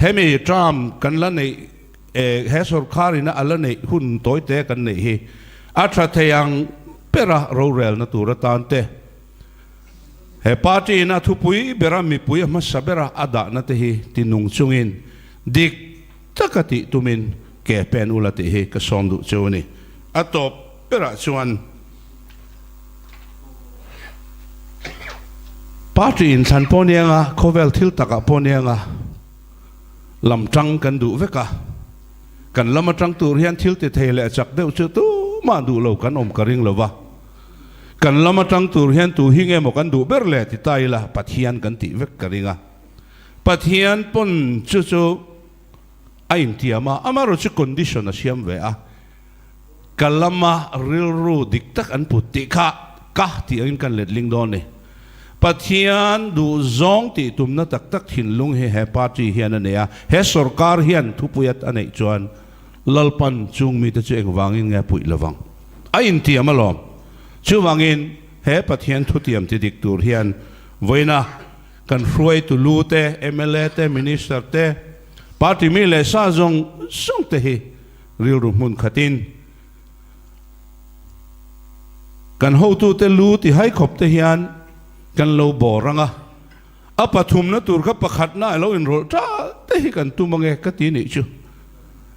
Hemi term kan la neih he sorkharina a la neih hun tawite kan neih hi a tha thei ang bera rorelna tur atan te, He party in a thupui bera mipui a hmasa bera a dahna te hi ti nung chungin dik taka tih tumin ke pen ula tih hi ka sawm duh cheu a ni. A tawp berah chuan party inthlan pawh ni anga khawvel thil takah pawh ni anga lam tang kan duh vek a. Kan lam atang tur hian thil ti thei leh chak deuh chu tumah duh lo kan awm ka ring lo va. Kan lam atang tur hian tu hi nge maw kan duh ber le ti ta ila Pathian kan tih vek ka ring a. Pathian pawn chu chu a intiam a, amaherawh chu condition a siam ve a. Ka lama rilru dik tak an put tih kha ka tih angin kan letling dawn ni. Pathian duh zawng tih tumna tak tak thinlung hi he party hian a nei a, he sorkar hian thupui at a neih chuan Lalpan chung mite chu engvangin nge a puih lovang? A intiam alawm. Chuvangin he Pathian thutiam ti dik tur hian vawiina kan hruaitu lu te, mla te, minister te, party mi leh sa zawng zawng te hi rilru hmun khatin kan hotute lu ti hai khawp te hian kan lo bawr ang a, a pathumna tur kha pakhatna a lo inrawlh tal te hi kan tum ange ka ti nih chu.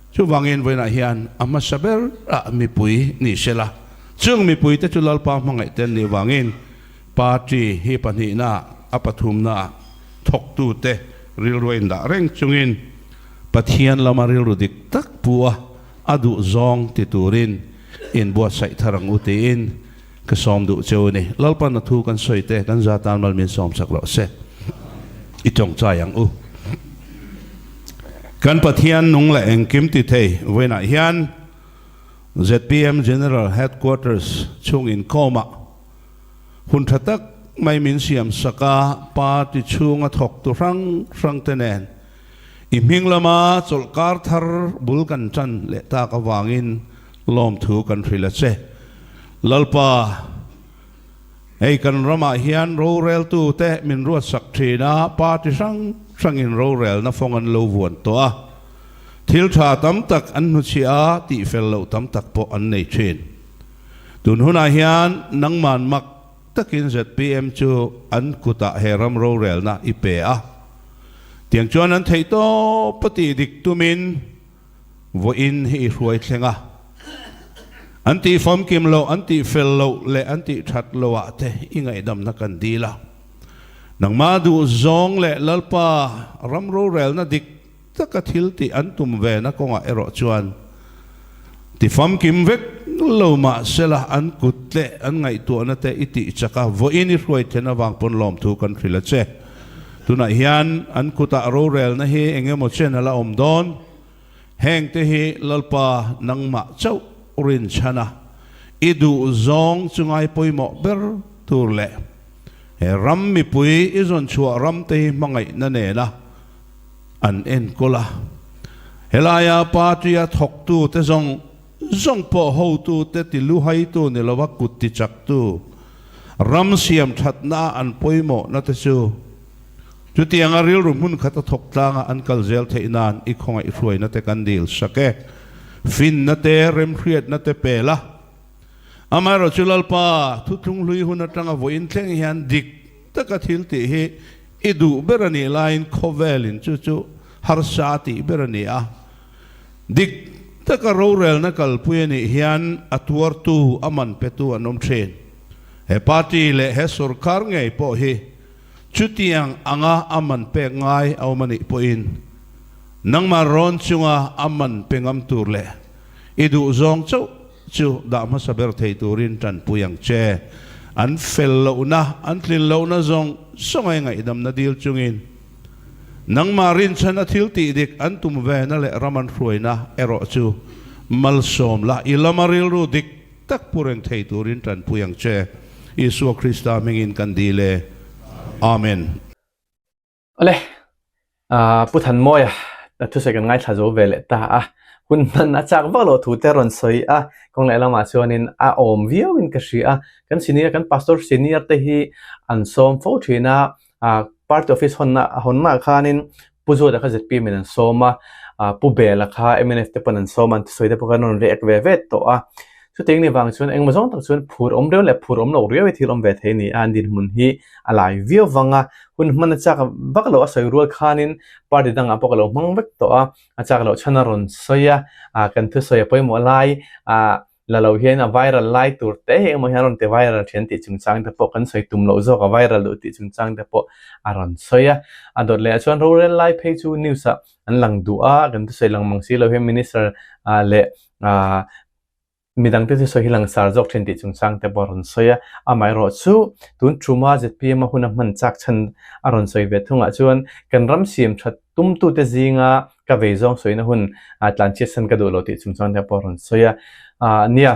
Chuvangin vawiinah hian a hmasa ber ah mipui ni sela, chung mipui te chu Lalpa hmangaih te an nih vangin party hi pahnihna a pathumna ah thawktute rilru a indah reng chungin Pathian lama rilru dik tak pu a, a duh zawng ti turin inbuatsaih thar ang u tiin ka sawm duh cheu a ni. Lalpan a thu kan sawi te kan za tan mal min sawm sak loh se. I tawngtai ang u. Kan Pathian nung leh engkim ti thei vawiinah hian zpm General Headquarters chhung inkhawmah hun tha tak mai min siam sak a, party chhunga thawktu hrang hrang te nen I hming lama chawlhkar thar bul kan tan leh tak avangin lawmthu kan hrilh a che. Lalpa, hei kan ramah hian roreltute min ruatsak thin a, party hrang hrangin rorelna fawng an lo vuan tawh a, thil tha tam tak an hnuchhiah a, tihfel loh tam tak pawh an nei thin. Tun hunah hian nangman mak takin zpm chu an kutah he ram rorelna i pe a. Tiang chuan an theih tawp a tih dik tumin vawiin hi i hruai thleng a. An tih famkim loh, an tih fel loh leh an tih that loh ah te i ngaihdamna kan dil a. Nangmah duh zawng leh Lalpa ram rorelna dik taka thil tih an tum ve na kawngah erawh chuan ti famkim vek lo mah sela an kut leh an ngaihtuahna te i tih chak a, vawiin i hruai then avang pawn lawmthu kan hrilh a che. Tunah hian an kutah rorelna hi eng emaw chen a la awm dawn. Heng te hi Lalpa nangmah chauh rinchhan a, i duh zawng chu ngai pawimawh ber tur leh he ram mipui i zawn chhuah ram te hi hmangaihna nena an enkawl a. Helaia party-a thawktute zawng zawng pawh hotute tiluhaitu ni lova kut tichaktu, ram siam thatna an pawimawhna te chu chutianga rilru hmun khata thawk tlanga an kal zel theih nan i khawngaih hruaina te kan dil sak e. Finna te, remhriatna te pe la. Amaherawhchu Lalpa thuthlung hlui hun atanga vawiin thleng hian dik taka thil tih hi i duh ber a nih laiin khawvelin chu chu harsa tih ber a ni a. Dik taka rorelna kalpui a nih hian a tuartu, a man petu an awm thin. He party leh he sorkar ngei pawh hi chutiang anga a man pek ngai a awm a nih pawhin nangmah rawn chunga a man pe ngam tur leh i duhzawng chauh chu dah hmasa ber thei turin tanpui ang che. An fel lohna, an tlin lohna zawng zawng ai ngaihdamna dil chungin nangmah rinchhan a thil tih dik an tum vena leh ram an hruaina erawh chu malsawm la, i lama rilru dik tak pu reng thei turin tanpui ang che. Isua Krista hmingin kan dil e. Amen. Awle, Pu Thanmawia thusawi kan ngaithla zo ve leh ta a, hun hman a chak vak loh thu te rawn sawi a, kawng leh lamah chuanin a awm viauin ka hria a, kan senior kan pastor senior te hi an sawm fo thin a, party office hawnna hawnnaah khanin Pu Zuata kha zpm in an sawm a, Pu Bela kha mnf te pawn an sawm a, an thusawi te pawh khan an rawn react ve ve tawh a. Chutiang ni vang chuan engmaw zawng tak chuan phur awm riau leh phur awm loh riau hi thil awm ve thei a ni a, an dinhmun hi a lai viau vang a, hun hman a chak vak loh a sawi rual khanin party dangah pawh ka lo hmang vek tawh a, a chak loh chhan a rawn sawi a, kan thusawi a pawimawh lai ah. la lo hian a viral lai tur te hi engemaw hian a rawn ti viral thin tih chungchang te pawh kan sawi tum loh zawk a viral duh tih chungchang te pawh a rawn sawi a. A dawt leh ah chuan rorel lai phei chu news ah an lang duh a, kan thusawi lang mang si lo hian minister ah leh ah Midangte chu sawi hi langsar zawk thin tih chungchang te pawh a rawn sawi a, amaherawhchu tun thuma zpm a hun a hman chak chhan a rawn sawi ve thungah chuan kan ram siam that tumtute zinga ka vei zawng sawina hun tlanchhiat san ka duh lo tih chungchang te pawh a rawn sawi a. Nia,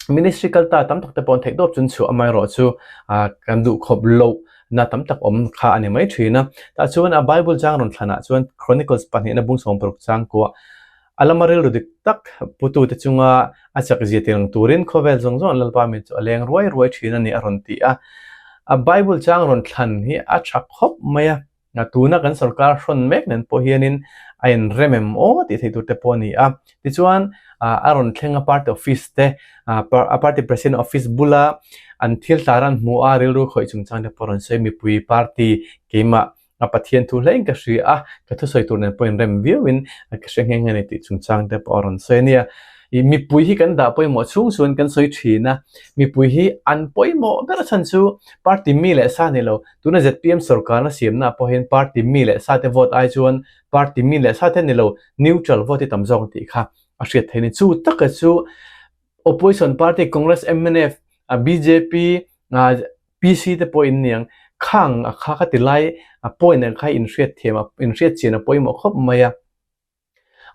ministry kal ta tam tak te pawh an theih dawp chun chhuah amaherawhchu kan duh khawp loh na tam tak awm kha a ni mai thin a. Tah chuan a Bible chang rawn thlanah chuan Chronicles pahnihna bung 16 chang kuah A lama rilru dik tak putute chunga a chakzia tiang turin khawvel zawng zawng Lalpa mi chu a leng ruai ruai thin a ni a rawn ti a. A Bible chang rawn thlan hi a tha khawp mai a, tuna kan sorkar hrawn mek nen pawh hianin a inrem em aw tih theih tur te pawh a ni a. Tichuan a rawn thleng a party office te, a party president office bula an thil tlar an hmuh a rilru khawih chungchang te pawh a rawn sawi mipui party keimah A Pathian thu hlein ka hria a, ka thusawi tur nen pawh inrem viauin ka hre nghe nghe a ni tih chungchang te pawh a rawn sawi a nia. Ih mipui hi kan dah pawimawh chhung chuan kan sawi thin a, mipui hi an pawimawh ber a chhan chu party mi leh sa ni lo, tuna zpm sorkarna siamnaah pawh hian party mi leh sa te vote ai chuan party mi leh sa te ni lo neutral vote hi tam zawk tih kha a hriat theih a ni. Chu taka chu opposition party Congress, mnf, bjp, PC te pawh in niang khang a kha ka ti lai a point ang kha in hriat thiam a in hriat chian a pawimawh khawp mai a.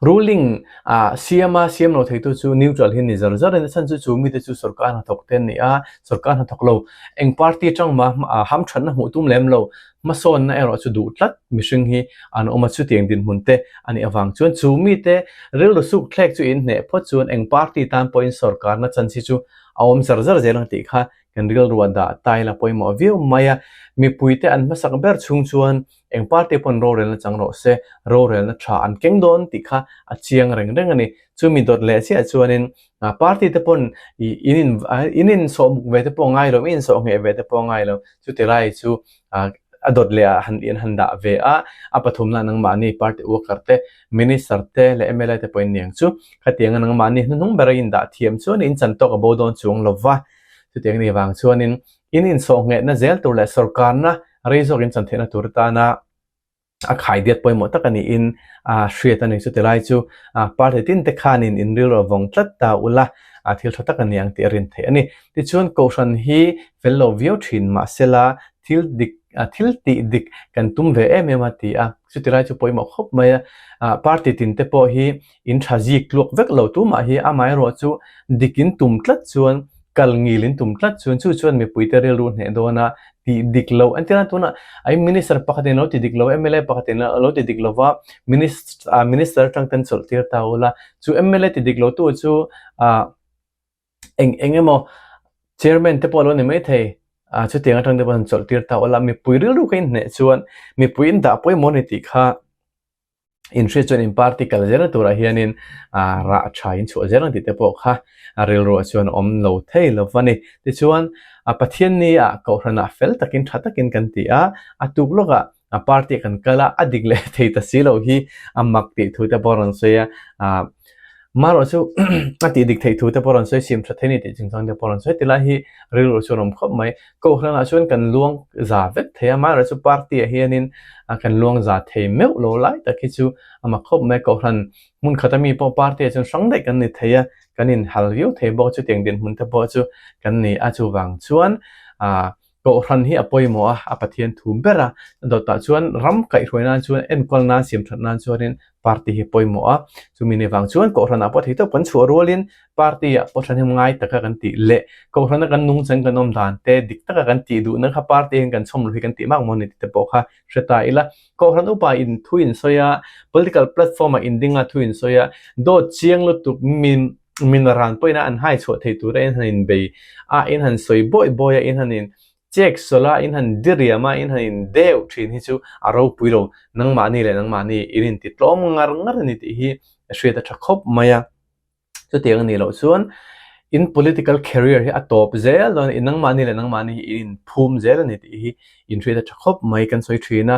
Ruling ah siam a siam lo theitu chu neutral hi ni zar zar in a chhan chu chu mite chu sorkar hnathawk te an ni a, sorkar hnathawk lo eng party atang mah hamthatna hmuh tum lem lo hmasawnna erawh chu duh tlat mihring hi an awm a chutiang dinhmun te a nih avang chuan chu mite rilru suk thlek chu in hneh phawt chuan eng party tan pawhin sorkarna chance hi chu a awm zar zar zel ang tih kha Kan rilru a dah tail a pawimawh viau mai a, mipuite an hmasak ber chhung chuan eng party pawn rorelna chang rawh se, rorelna tha an keng dawn tih kha a chiang reng reng a ni. Chumi dawt leh chiah chuanin party te pawn in in in insawh muk ve te pawh a ngai lo, in insawh ngheh ve te pawh a ngai lo, chuti lai chu a dawt leh ah han in han dah ve a, a pathumna nangmahni party worker te, minister te leh mla te pawhin niang chu khatianga nangmahni hnuhnung bera in dah thiam chuan in chan tawk a bo dawn chuang lo va. Chutiang ni vang chuanin in insawhnghehna zel tur leh sorkarna rei zawk in chan theihna tur atana a khaidiat pawimawh tak a niin a hriat a ni. Chuti lai chu party tin te khanin in rilru a vawng tlat ta ula thil tha tak a ni ang tih a rin theih a ni. Tichuan Kohhran hi fel lo viau thin mahsela thil dik thil tih dik kan tum ve em em a ti a, chuti lai chu pawimawh khawp mai a. Party tin te pawh hi In tha zik tluak vek lo tumah hi amaherawh chu dik in tum tlat chuan kal ngil in tum tlat chuan chu chuan mipuite rilru hneh dawn a tih dik lo entir nan tunah ai minister pakhat in a lo ti dik lo mla pakhat in a lo ti dik lo va minister atang ten chawlh tir ta ula chu mla ti dik lo tu chu ah eng eng emaw chairman te pawh a lo ni maithei ah chutiang atang te pawh an chawlh tir ta ula mipui rilru kha in hneh chuan mipui in dah pawimawh a ni tih kha. Inhriat chuan in party kal zelna turah hianin rah tha in chhuah zel ang tih te pawh kha rilruah chuan a awm lo thei lo va ni. Tichuan Pathian ni ah Kohhranah fel takin tha takin kan ti a, a tuk lawkah party ah kan kal a, a dik leh thei ta si lo hi a mak tih thu te pawh a rawn sawi a. Marawh chu a tih dik theih thu te pawh a rawn sawi, siam tha thei ni tih chungchang te pawh a rawn sawi. Tilai hi rilru chuan a awm khawp mai. Kohhranah chuan kan luang za vek thei a, marawh chu party ah hianin kan luang za thei meuh lo lai tak hi chu a mak khawp mai. Kohhran hmun khata mi pawh party ah chuan hrang daih kan ni thei a, kan inhal viau thei bawk a, chutiang dinhmun te pawh chu kan ni a. Chuvang chuan ah Kohhran hi a pawimawh a, a Pathian thu ber a, dawtah chuan ram kaihhruai nan chuan enkawl nan siam that nan chuanin party hi pawimawh a, chumi ni vang chuan Kohhranah pawh thei tawp kan chhuah rualin party ah pawh thahnem ngai taka kan tih leh Kohhrana kan nungchang kan awm dan te dik taka kan tih duhna kha party hian kan chhawm lo hi kan tih mak maw ni tih te pawh kha hre ta ila. Kohhran upa in thu in sawi a, political platform ah in ding a thu in sawi a, dawt chiang lutuk min min ran pawhin a an hai chhuah thei tura in han inbei a, in han sawi bawi bawi a, in han in chek sawlh a, in han diriam a, in han in deuh thin hi chu a ropui lo, nangmahni leh nangmahni in inti tlawm ngar ngar a ni tih hi hriat a tha khawp mai a. Chutiang a nih loh chuan in political career hi a tawp zel dawn a, nangmahni leh nangmahni hi in inphum zel a ni tih hi in hriat a tha khawp mai kan sawi thin a.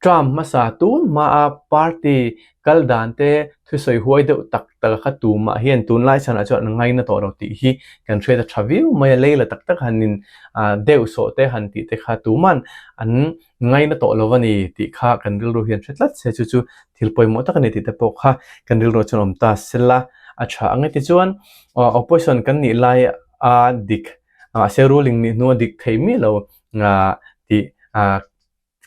Term hmasa tun hmaa party. kal dan te thusawi huai deuh tak tak a kha tumah hian tunlai chhanah chuan an ngaina tawh lo tih hi kan hriat a tha viau mai a, leila tak tak han in deuh sawh te han tih te kha tuman an ngaina tawh lo a ni tih kha kan rilru hian hre tlat se chu chu thil pawimawh tak a ni tih te pawh kha kan rilru chuan awm ta sela a tha ang e. Tichuan opposition kan nih lai a dik mahse ruling nih hnu a dik thei miah lo tih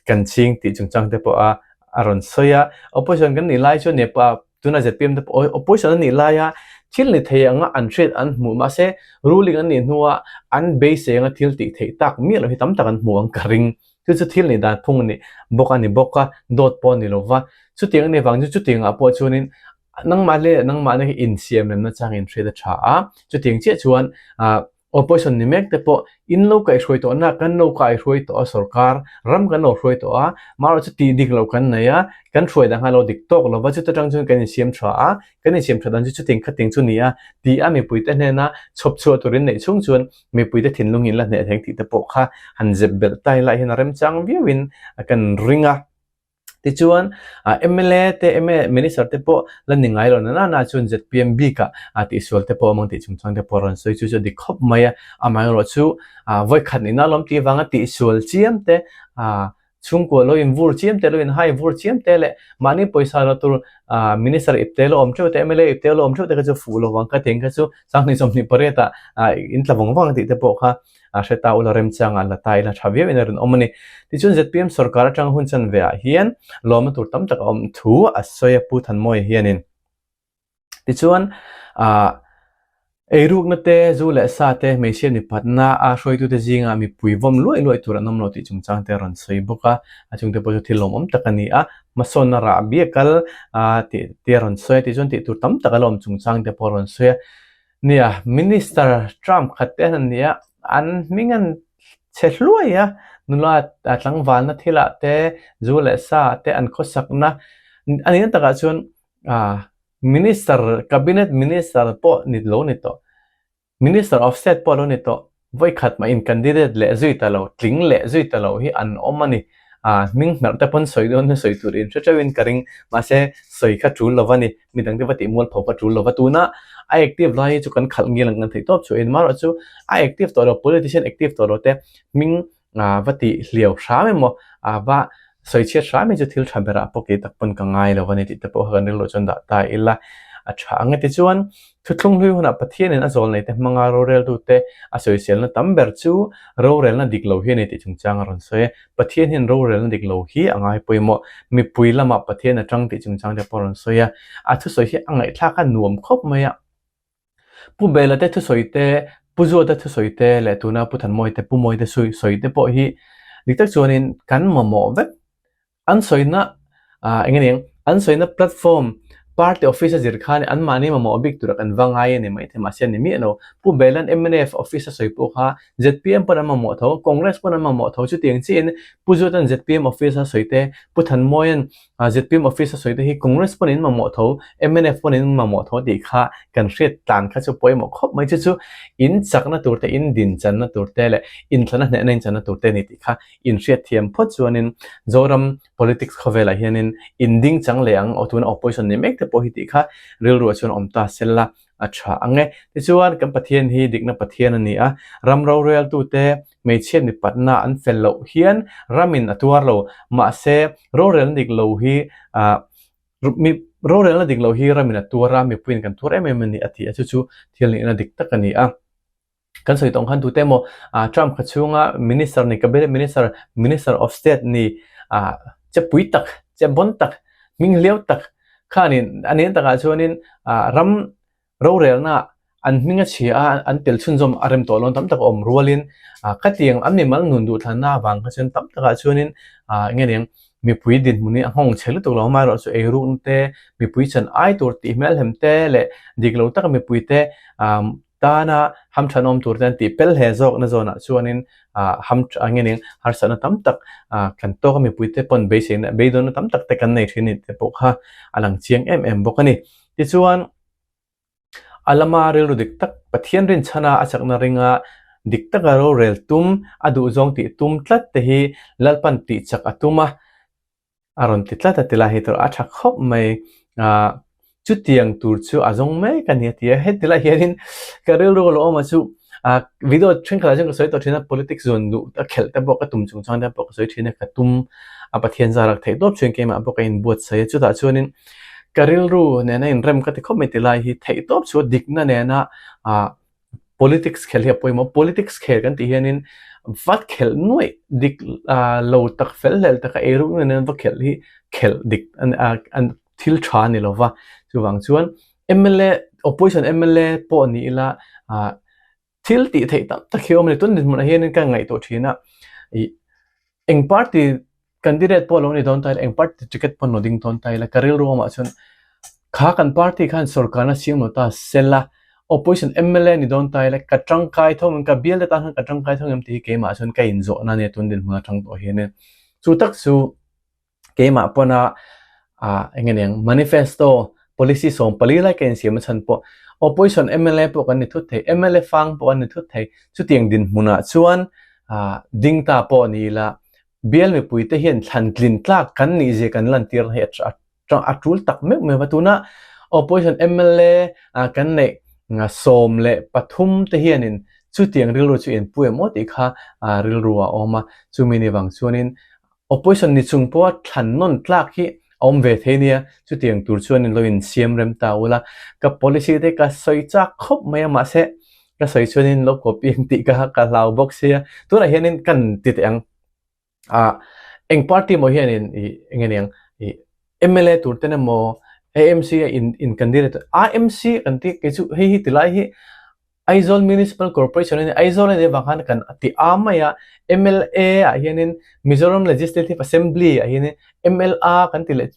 kan ching tih chungchang te pawh a a rawn sawi a, opposition kan nih lai chuan nia pawh a tuna zpm te pawh opposition an nih laia thil ni thei anga an hriat an hmuh mahse ruling an nih hnua an beisei anga thil tih theih tak miah loh hi tam tak an hmu ang ka ring chu chu thil nih dan phung a nih bawk a ni bawk a dawt pawh a ni lo va chutiang a nih vang chu chutiangah pawh chuanin nangmah leh nangmahna hi insiam remna chang inhriat a tha a chutiang chiah chuan ah Opposition ni mek te pawh in lo kaihhruai tawh na kan lo kaihhruai tawh a sorkar ram kan lo hruai tawh a marawh chu tih dik loh kan nei a kan hruai dang kha lo dik tawk lo va chuta tang chuan kan insiam tha a kan insiam tha dan chu chuting khating chu ni a ti a mipui te hnena chhawp chhuah turin neih chhung chuan mipui te thinlung in la hneh theng tih te pawh kha han zep belh tai lai hian a remchang viau in kan ring a. Tichuan, mla te, Minister te pawh la ni ngai lo na na na chuan zpm bikah tihsual te pawh a awm ang tih chungchang te pawh a rawn sawi chu chu a dik khawp mai a. Amaherawhchu chu vawikhat nihna alawm tih avanga tihsual chiam te, chhungkua lo invur chiam te, lo inhai vur chiam te leh mahni pawisa la tur Minister ipte lo awm theuh te, mla ipte lo awm theuh te kha chu fuh lovang ka ti ang kha chu 20 28 ah intla vawng vawng ang tih te pawh kha a hre ta ula remchang an la ta ila tha viau in a rawn awm a ni. Tichuan zpm sorkar atanga hun chanve ah hian lawmna tur tam tak a awm thu a sawi a Pu Thanmawia hianin. Tichuan ah eirukna te, zu leh sa te, hmeichhia mipatna a hruaitute zinga mipui vawm luai luai tur an awm lo tih chungchang te a rawn sawi bawk a, a chungte pawh chu thil lawmawm tak a ni a, hmasawnna rah bia kal ah tih te a rawn sawi a, tichuan tih tur tam tak a la awm chungchang te pawh a rawn sawi a. Nia, Minister Trump khat te an ni a, an hming an chhe hluai a, nula tlangvalna thilah te, zu leh sa ah te an khawsakna a nihna takah chuan Minister, Cabinet Minister pawh ni lo ni tawh, Minister of State pawh lo ni tawh. Vawikhat mah in candidate leh zui ta lo, tling leh zui ta lo hi an awm a ni. Aa, hming hmerh te pawn sawi dawn sawi tur in hre teuh in ka ring. Mahse, sawi kha tul lo va ni. Midang te va tih mual pho kha tul lo va. Tuna a active lai hi chu kan khalh ngil ang kan theih tawp chu in. Marawh chu a active tawh lo, politician active tawh lo te hming va tih hliau hram emaw, aa va Sawi chhiat hram hi chu thil tha berah pawh kei tak pawn ka ngai lo a ni tih te pawh kha kan rilruah chuan dah ta ila a tha ang e. Tichuan, thuthlung hlui hunah Pathianin a zawl neite hmanga roreltute a sawiselna tam ber chu rorelna dik lo hi a ni tih chungchang a rawn sawi a. Pathian hian rorelna dik lo hi a ngai pawimawh. Mipui lamah Pathian a tang tih chungchang te pawh a rawn sawi a. A thusawi hi a ngaihthlak a nuam khawp mai a. Pu Bela te thusawi te, Pu Zuata thusawi te leh tuna Pu Thanmawia te, Pu Mawia te sawi te pawh hi dik tak chuanin kan mamawh vek. An sawina ah eng eng an sawina platform party office a zir khan anmahni mamawh bik tura kan va ngai a ni maithei mahse a ni miah lo. Pu Bela'n mnf office a sawi pawh kha zpm pawn an mamawh tho, Congress pawn an mamawh tho chutiang chiahin Pu Zuata'n zpm office a sawi te, Pu Thanmawia'n Zpm office a sawi te hi Congress pawn in mamawh tho, mnf pawn in mamawh tho tih kha kan hriat tlan kha chu pawimawh khawp mai chu chu in chakna tur te, in din channa tur te leh inthlana hnehna in channa tur te a ni tih kha in hriat thiam phawt chuanin Zoram politics khawvelah hianin in ding chang leh ang aw tuna opposition ni mek te pawh hi tih kha rilruah chuan awm ta sel la a tha ang e. Tichuan kan Pathian hi dikna Pathian a ni a, ram roreltute Hmeichhia mipatna an fel loh hian ramin a tuar lo. Mahse, rorelna dik lo hi mi rorelna dik lo hi ramin a tuar a, mipuiin kan tuar em em a ni a ti a, chu chu thil nihna dik tak a ni a. Kan sawi tawng khan tute emaw Trump kha chhunga Minister ni, Cabinet Minister, Minister of State ni che pui tak, che bon tak, hming hliau tak khanin a nen takah chuanin ram Rorelna an hming a chhia a, an tel chhunzawm a rem tawh lo tam tak a awm rualin khatiang an mimal nun duhthlanna avang kha chuan tam takah chuanin eng nge niang mipui dinhmun hi a nghawng chhe lutuk lo amaherawh chu eirukna te mipui chan ai tur tih hmelhem te leh dik lo taka mipui te tana hamthan awm tur te an tih pel hle zawkna zawnah chuanin ham eng nge niang harsatna tam tak kan tawk a mipui te pawn beiseina beidawnna tam tak te kan nei thin a ni te pawh kha a lang chiang em em bawk a ni. Tichuan. A lama rilru dik tak Pathian rinchhana a chakna ringa dik taka rorel tum, a duhzawng tih tum tlat te hi Lalpan tih chak a tum a, a rawn ti tlat a ti lai hi tur a tha khawp mai. Chutiang tur chu a zawng mek a ni a ti a, heti lai hianin ka rilru a lo awm a chu video thenkhatah chuan ka sawi tawh thin a, politics zawn duh a khelh te pawh ka tum chungchang te pawh ka sawi thin a, ka tum a Pathian zar ak theih tawp chuan keimah pawh ka inbuatsaih a, chutah chuanin ka rilru nena inrem ka ti khawp mai ti lai hi theih tawp chu dikna nena ah Politics khelh hi a pawimawh. Politics khel kan tih hianin vat khelh nuaih dik lo tak fel hlel taka eiruk nen va khelh hi khelh dik an thil tha a ni lo va. Chuvang chuan mla opposition mla pawh ni ila thil tih theih tam tak hi a awm a ni. Tun dinhmunah hianin ka ngaihtuah thin a ih eng party Candidate pawh lo ni dawn ta ila, eng party ticket pawn lo ding dawn ta ila, ka rilru awmah chuan kha kan party khan sorkarna siam lo ta sela, opposition mla ni dawn ta ila, ka tangkai tho em, ka bial te tan khan ka tangkai tho em tih hi keimah chuan ka inzawhna a nia tun dinhmun atang tawh hianin. Chu tak chu keimah pawna ah eng nge niang manifesto policy 14 lai ka insiam a chhan pawh opposition mla pawh kan ni thut thei, mla fang pawh kan ni thut thei, chutiang dinhmunah chuan ah ding ta pawh ni ila Bial mipuite hian thlan tlin tlak kan nih zia kan lantir hi a tul tak meuh meuh a. Tuna opposition mla kan neih 13 te hianin chutiang rilru chu inpu em aw tih kha rilru a awm a. Chumi ni vang chuanin opposition ni chung pawha thlan nawn tlak hi a awm ve thei nia. Chutiang tur chuanin lo insiam rem ta ula. Ka policy te ka sawi chak khawp mai a mahse ka sawi chuanin lo copy ang tih ka hlau bawk sia. Tunah hianin kan ti teh ang. Ah eng party maw hianin ih eng nge niang ih mla tur ten emaw AMC a in in candidate AMC kan tih kei chu hei hi tilai hi Aizawl Municipal Corporation a ni Aizawl a nih avang khan kan ti a mai a mla ah hianin Mizoram Legislative Assembly ah hianin mla kan ti leh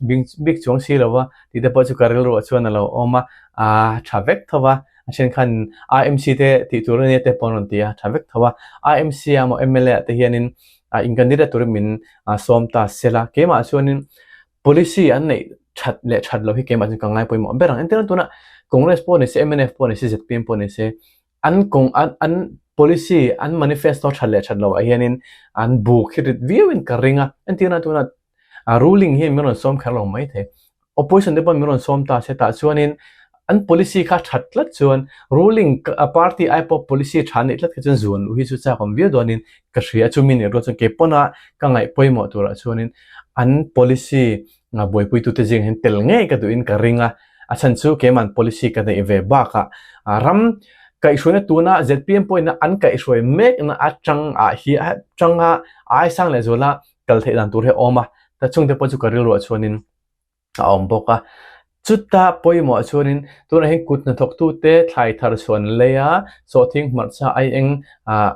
bik chuang si lo va tih te pawh chu ka rilruah chuan a lo awm a ah tha vek tho va. A then khan IMC te tih tur a nia te pawh an rawn ti a, tha vek tho a. IMC ah emaw mla ah te hianin in candidate turin min sawm ta se la, keimah chuanin policy an neih that leh that loh hi keimah chuan ka ngai pawimawh ber ang. Engtin tuna Congress pawh ni se, mnf pawh ni se, zpm pawh ni se, an kawng an an policy an manifesto that leh that loh ah hianin an buk hi rit viauin ka ring a. Entirna tuna A ruling hian min rawn sawm kher lo mai thei. Opposition te pawhin min rawn sawm ta se tah chuanin an policy kha that tlat chuan ruling party ai pawh policy tha neih tlat kha chuan zuan luh hi chu chak awm viau dawnin ka hria. Chumi nih rual chuan kei pawna ka ngaih pawimawh turah chuanin an policy buaipuitute zing hian tel ngei ka duhin ka ring a. A chhan chu keiman policy ka neih ve bakah ram kaihhruaina tuna zpm pawhin an kaihhruai mekna atang ah hi atanga aisang lehzuala kal theih dan tur hi a awm a, ta chungte pawh chu ka rilruah chuanin a awm bawk a. Chuta pawimawh chuanin tunah hian kut hnathawktute thlai thar chhuah an lei a, sawhthing hmarcha aieng ah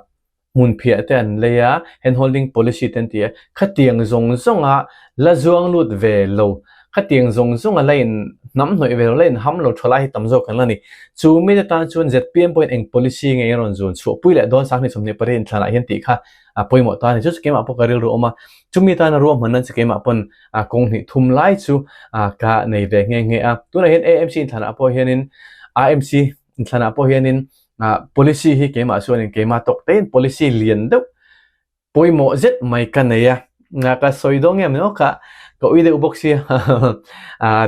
hmun phiah te an lei a, hand holding policy te an ti a, khatiang zawng zawnga la zuang lut ve lo, khatiang zawng zawnga la in hnam hnawih ve lo, la in ham lo tha lai hi tam zawk an la ni. Chu mite tan chuan zpm pawhin eng policy nge a rawn zun chhuahpui leh dawn 2028 inthlanah hian tih kha a pawimawh ta a ni. Chu chu keimah pawh ka rilru awm a, chumi tana ruahman nan chu keimah pawn kawng hnih thum lai chu ka nei ve nghe nghe a. Tunah hian AMC inthlanah pawh hianin AMC inthlanah pawh hianin policy hi keimah chuanin keimah tawk tein policy lian deuh pawimawh zet mai ka nei a. Ka sawi dawn nge maw ka ka ui deuh bawk sia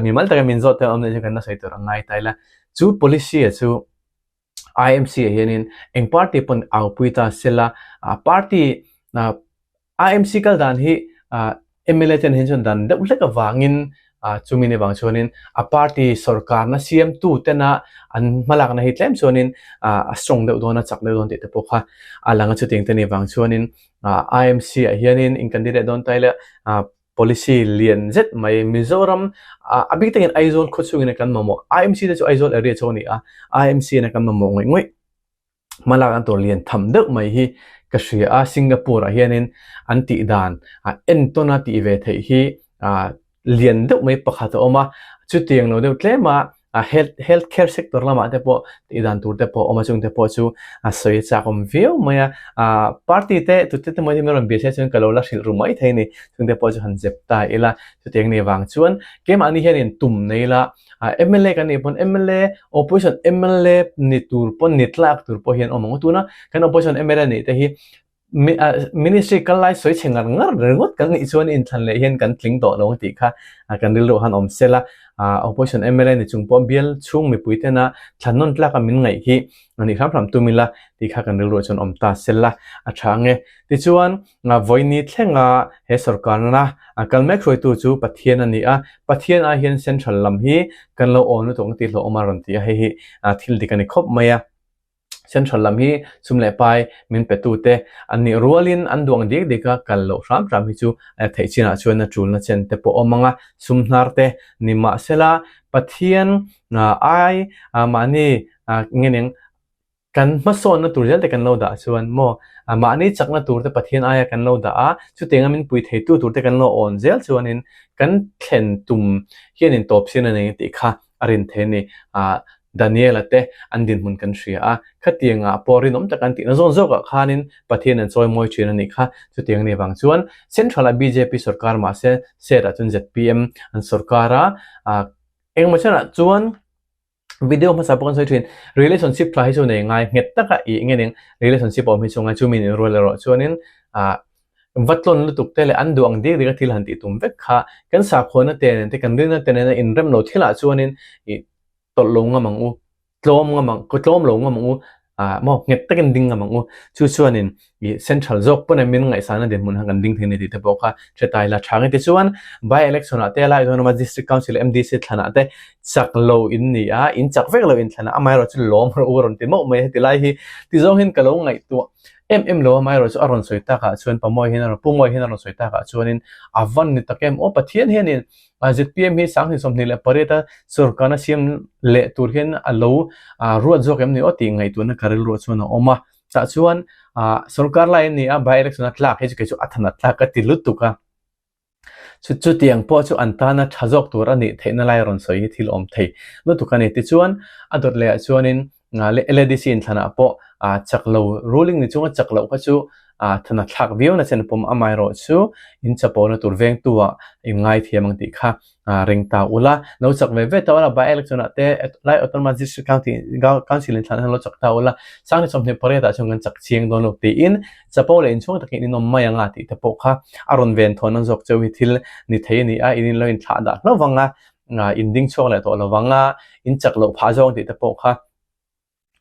mimal taka min zawt te awm leh chu kan la sawi tur a ngai ta ila. Chu policy-a chu IMC ah hianin eng party pawn aupui ta sela party IMC kal dan hi mla ten hian chuan dan deuh hlek avangin chumi ni vang chuanin a party sorkarna siamtu tena an hmalakna hi tlem chuanin a strong deuh dawn a chak deuh dawn tih te pawh kha a lang a chutiang te ni vang chuanin IMC ah hianin in candidate dawn ta ila Policy lian zet mai Mizoram a bik takin Aizawl khaw chhungin a kan mamawh IMC te chu Aizawl area chu a ni a IMC in a kan mamawh ngawih ngawih hmalak an tur lian tham deuh mai hi ka hria a Singapore ah hianin an tih dan entawn a tih ve theih hi lian deuh mai pakhat a awm a chutiang lo deuh tlem a a health health care sector lamah te pawh tih dan tur te pawh a awm a chung te pawh chu a sawi a chak awm viau mai a ah party te tute te maw hi min rawn bia se chuan ka lo la hrilh ru mai thei a ni chung te pawh chu han zep ta ila chutiang ni vang chuan keimahni hianin tum nei ila ah mla kan nih pawn mla opposition mla ni tur pawn ni tlak tur pawh hian awm ang tuna kan opposition mla nih te hi. Ministry kal lai sawi chhe ngar ngar ringawt kan nih chuan inthlan leh hian kan tling tawh lo ang tih kha kan rilru han awm sel a. Opposition mla ni chung pawh bial chhung mipui tena thlan nawn tlaka min ngaih hi a nih hram hram tum ila tih kha kan rilru chuan awm ta sel a, a tha ang e. Tichuan, vawiini thlenga he sorkarna kal mek hruaitu chu Pathian a ni a, Pathian ai hian central lam hi kan lo awn lutuk ang tih hlauhawm a rawn ti a, hei hi thil dik a ni khawp mai a. Central lam hi sum leh pai min pe tute an nih rualin an duang dik dik a kal loh hram hram hi chu theih chinah chuan a tulna chen te pawh awm ang a, sum hnar te ni mahsela Pathian ai mahni nge ning kan hmasawnna tur zel te kan lo dah chuan maw mahni chakna tur te Pathian aia kan lo dah a, chutianga min pui theitu tur te kan lo awn zel chuanin kan thlen tum hianin tawp sin a nei tih kha a rin thei a ni. Daniela te an dinhmun kan hria a, khatiangah pawh rinawm tak an tihna zawn zawkah khanin Pathian an chawi mawi thin a nih kha. Chutiang ni vang chuan Central-ah bjp sorkar mahse State-ah chuan zpm an sorkar a, engemaw chenah chuan video hmasa pawh kan sawi thin relationship tha hi chu nei ngai nghet taka ih nge ning relationship awm hi chu ngai chumi nen rual erawh chuanin va tlawn lutuk te leh an duh ang dik dik a thil han tih tum vek kha kan sakhuana te nen te kan rinna te nena inrem lo thilah chuanin ih tawlh lo ngam ang u, tlawm ngam ang, tlawm lo ngam ang u, ah maw nghet takin ding ngam ang u. Chu chuanin ih central zawk pawn min ngaihsana dinhmun kha kan ding thei a ni tih te pawh kha hre ta ila tha ang e. Tichuan by election ah te lai chuan district council MDC thlanah te chak lo in ni a, in chak vek lo inthlan a, amaherawhchu lawm rawh u a rawn ti mauh mai a heti lai hi tizawng hian ka lo ngaihtuah Em em lo amaherawh chu a rawn sawi takah chuan Pamuai hian a rawn Pu Muai hian a rawn sawi takah chuanin a van ni tak em aw Pathian hianin zpm hi 2028 a sorkarna siam leh tur hian a lo ruat zawk em ni aw tih ngaihtuahna ka rilruah chuan a awm a. Tah chuan sorkar lai a ni a by election a tlak hi chu kei chu a than a tlak ka ti lutuk a. Chu chutiang pawh chu an tana tha zawk tur a nih theihna lai rawn sawi hi thil awm thei lutuk a ni. Tichuan, a dawt lehah chuanin LADC inthlanah pawh chak lo, ruling ni chunga chak loh kha chu thana thlak viau na chen pawm amaherawh chu in chapona tur vengtu-ah in ngaithiam ang tih kha ring ta ula. Lo chak ve ve ta ula, by election ah te Lai Autonomous District Council inthlanah hian lo chak ta ula, 2028 ah chuan kan chak chiang dawn lo tiin Chapo leh inchhung takin in awm mai ang a tih te pawh kha a rawn ven thawn ang zawk cheu hi thil ni thei a ni a, in in lo inthlah dah hlauh vang a, in ding chhuak leh tawh lo vang a, in chak loh phah zawng tih te pawh kha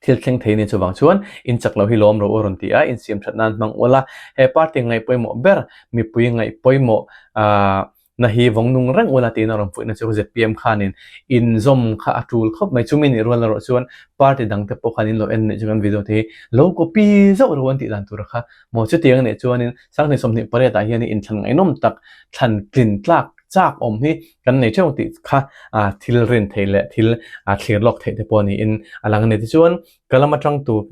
thil thleng thei a ni. Chuvang chuan in chak loh hi lawm rawh u rawn ti a, insiam that nan hmang ual a, he party ngaih pawimawh ber mipui ngaih pawimawh aah Na hi vawng nung reng ula tiin a rawn puihna chu zpm khanin inzawm kha a tul khawp mai. Chumi nih rual erawh chuan party dangte pawh khan in lo en nih chu kan video te hi lo copy zauh rawh an tih dan tur kha maw. Chutiang a nih chuanin 2028 ah hian inthlan ngaihnawm tak thlan tlin tlak chak awm hi kan nei theuh tih kha thil rin theih leh thil thlir lawk theih te pawh niin a lang a ni. Tichuan ka lam atang tur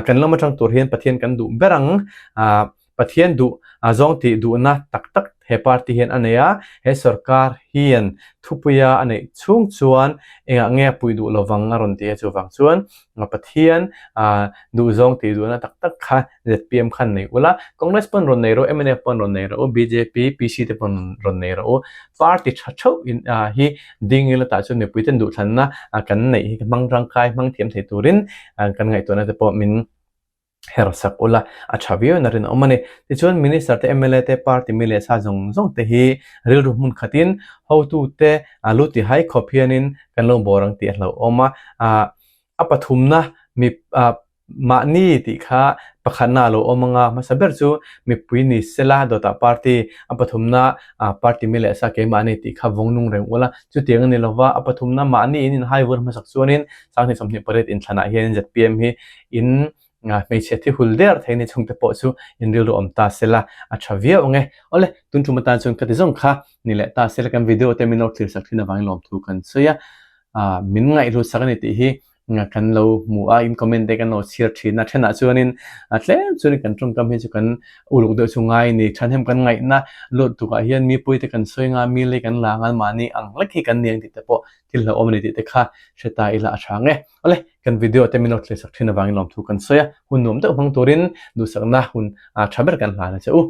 kan lam atang tur hian Pathian kan duh ber ang. Pathian duh a zawng tih duhna tak tak he party hian a nei a, he sorkar hian thupuia a neih chhung chuan engah nge a puih duh lovang a rawn ti a, chuvang chuan Pathian duh zawng tih duhna tak tak kha zpm khan nei ula, Congress pawn rawn nei rawh u, mnf pawn rawn nei rawh u, bjp, PC te pawn rawn nei rawh u, party tha theuh hi ding ila tah chuan mipui ten duhthlanna kan neih hi hmang tangkai hmang thiam thei turin kan ngaihtuahna te pawh min her sak ula, a tha viau in a rinawm a ni. Tichuan Minister te, mla te, party mi leh sa zawng zawng te hi rilru hmun khatin hotute lu ti hai khawp hianin kan lo bawr ang tih a hlauhawm a. A pathumna mi mahni tih kha pakhatna a lo awm ang a, hmasa ber chu mipui ni sela dawtah party, a pathumna party mi leh sa keimahni tih kha vawng nung reng ula, chutiang a ni lova, a pathumna mahni in inhai vur hmasak chuanin 2028 inthlanah hianin zpm hi in hmeichhe thi hul der thei ni chhungte pawh chu in rilru awm ta sela a tha viau ang e. Awle, tun tum atan chuan ka ti zawng kha ni leh ta sela kan video te min lo thlir sak thin avangin lawmthu kan sawi a, min ngaihhlut sak a ni tih hi kan lo hmu a, in comment te kan lo chhiar thin a, thenah chuanin tlem chuanin kan tawngkam hi chu kan uluk deuh chu ngai a ni, thahnem kan ngaihna lut tukah hian mipui te kan sawi nga, mi lei kan la ang a, mahni ang hlek hi kan ni ang tih te pawh thil hlauhawm a ni tih te kha hre ta ila a tha ang e. Awle, kan video te min lo thlir sak thin avangin lawmthu kan sawi a, hun nuam deuh hmang turin duhsakna hun tha ber kan hlan a che u.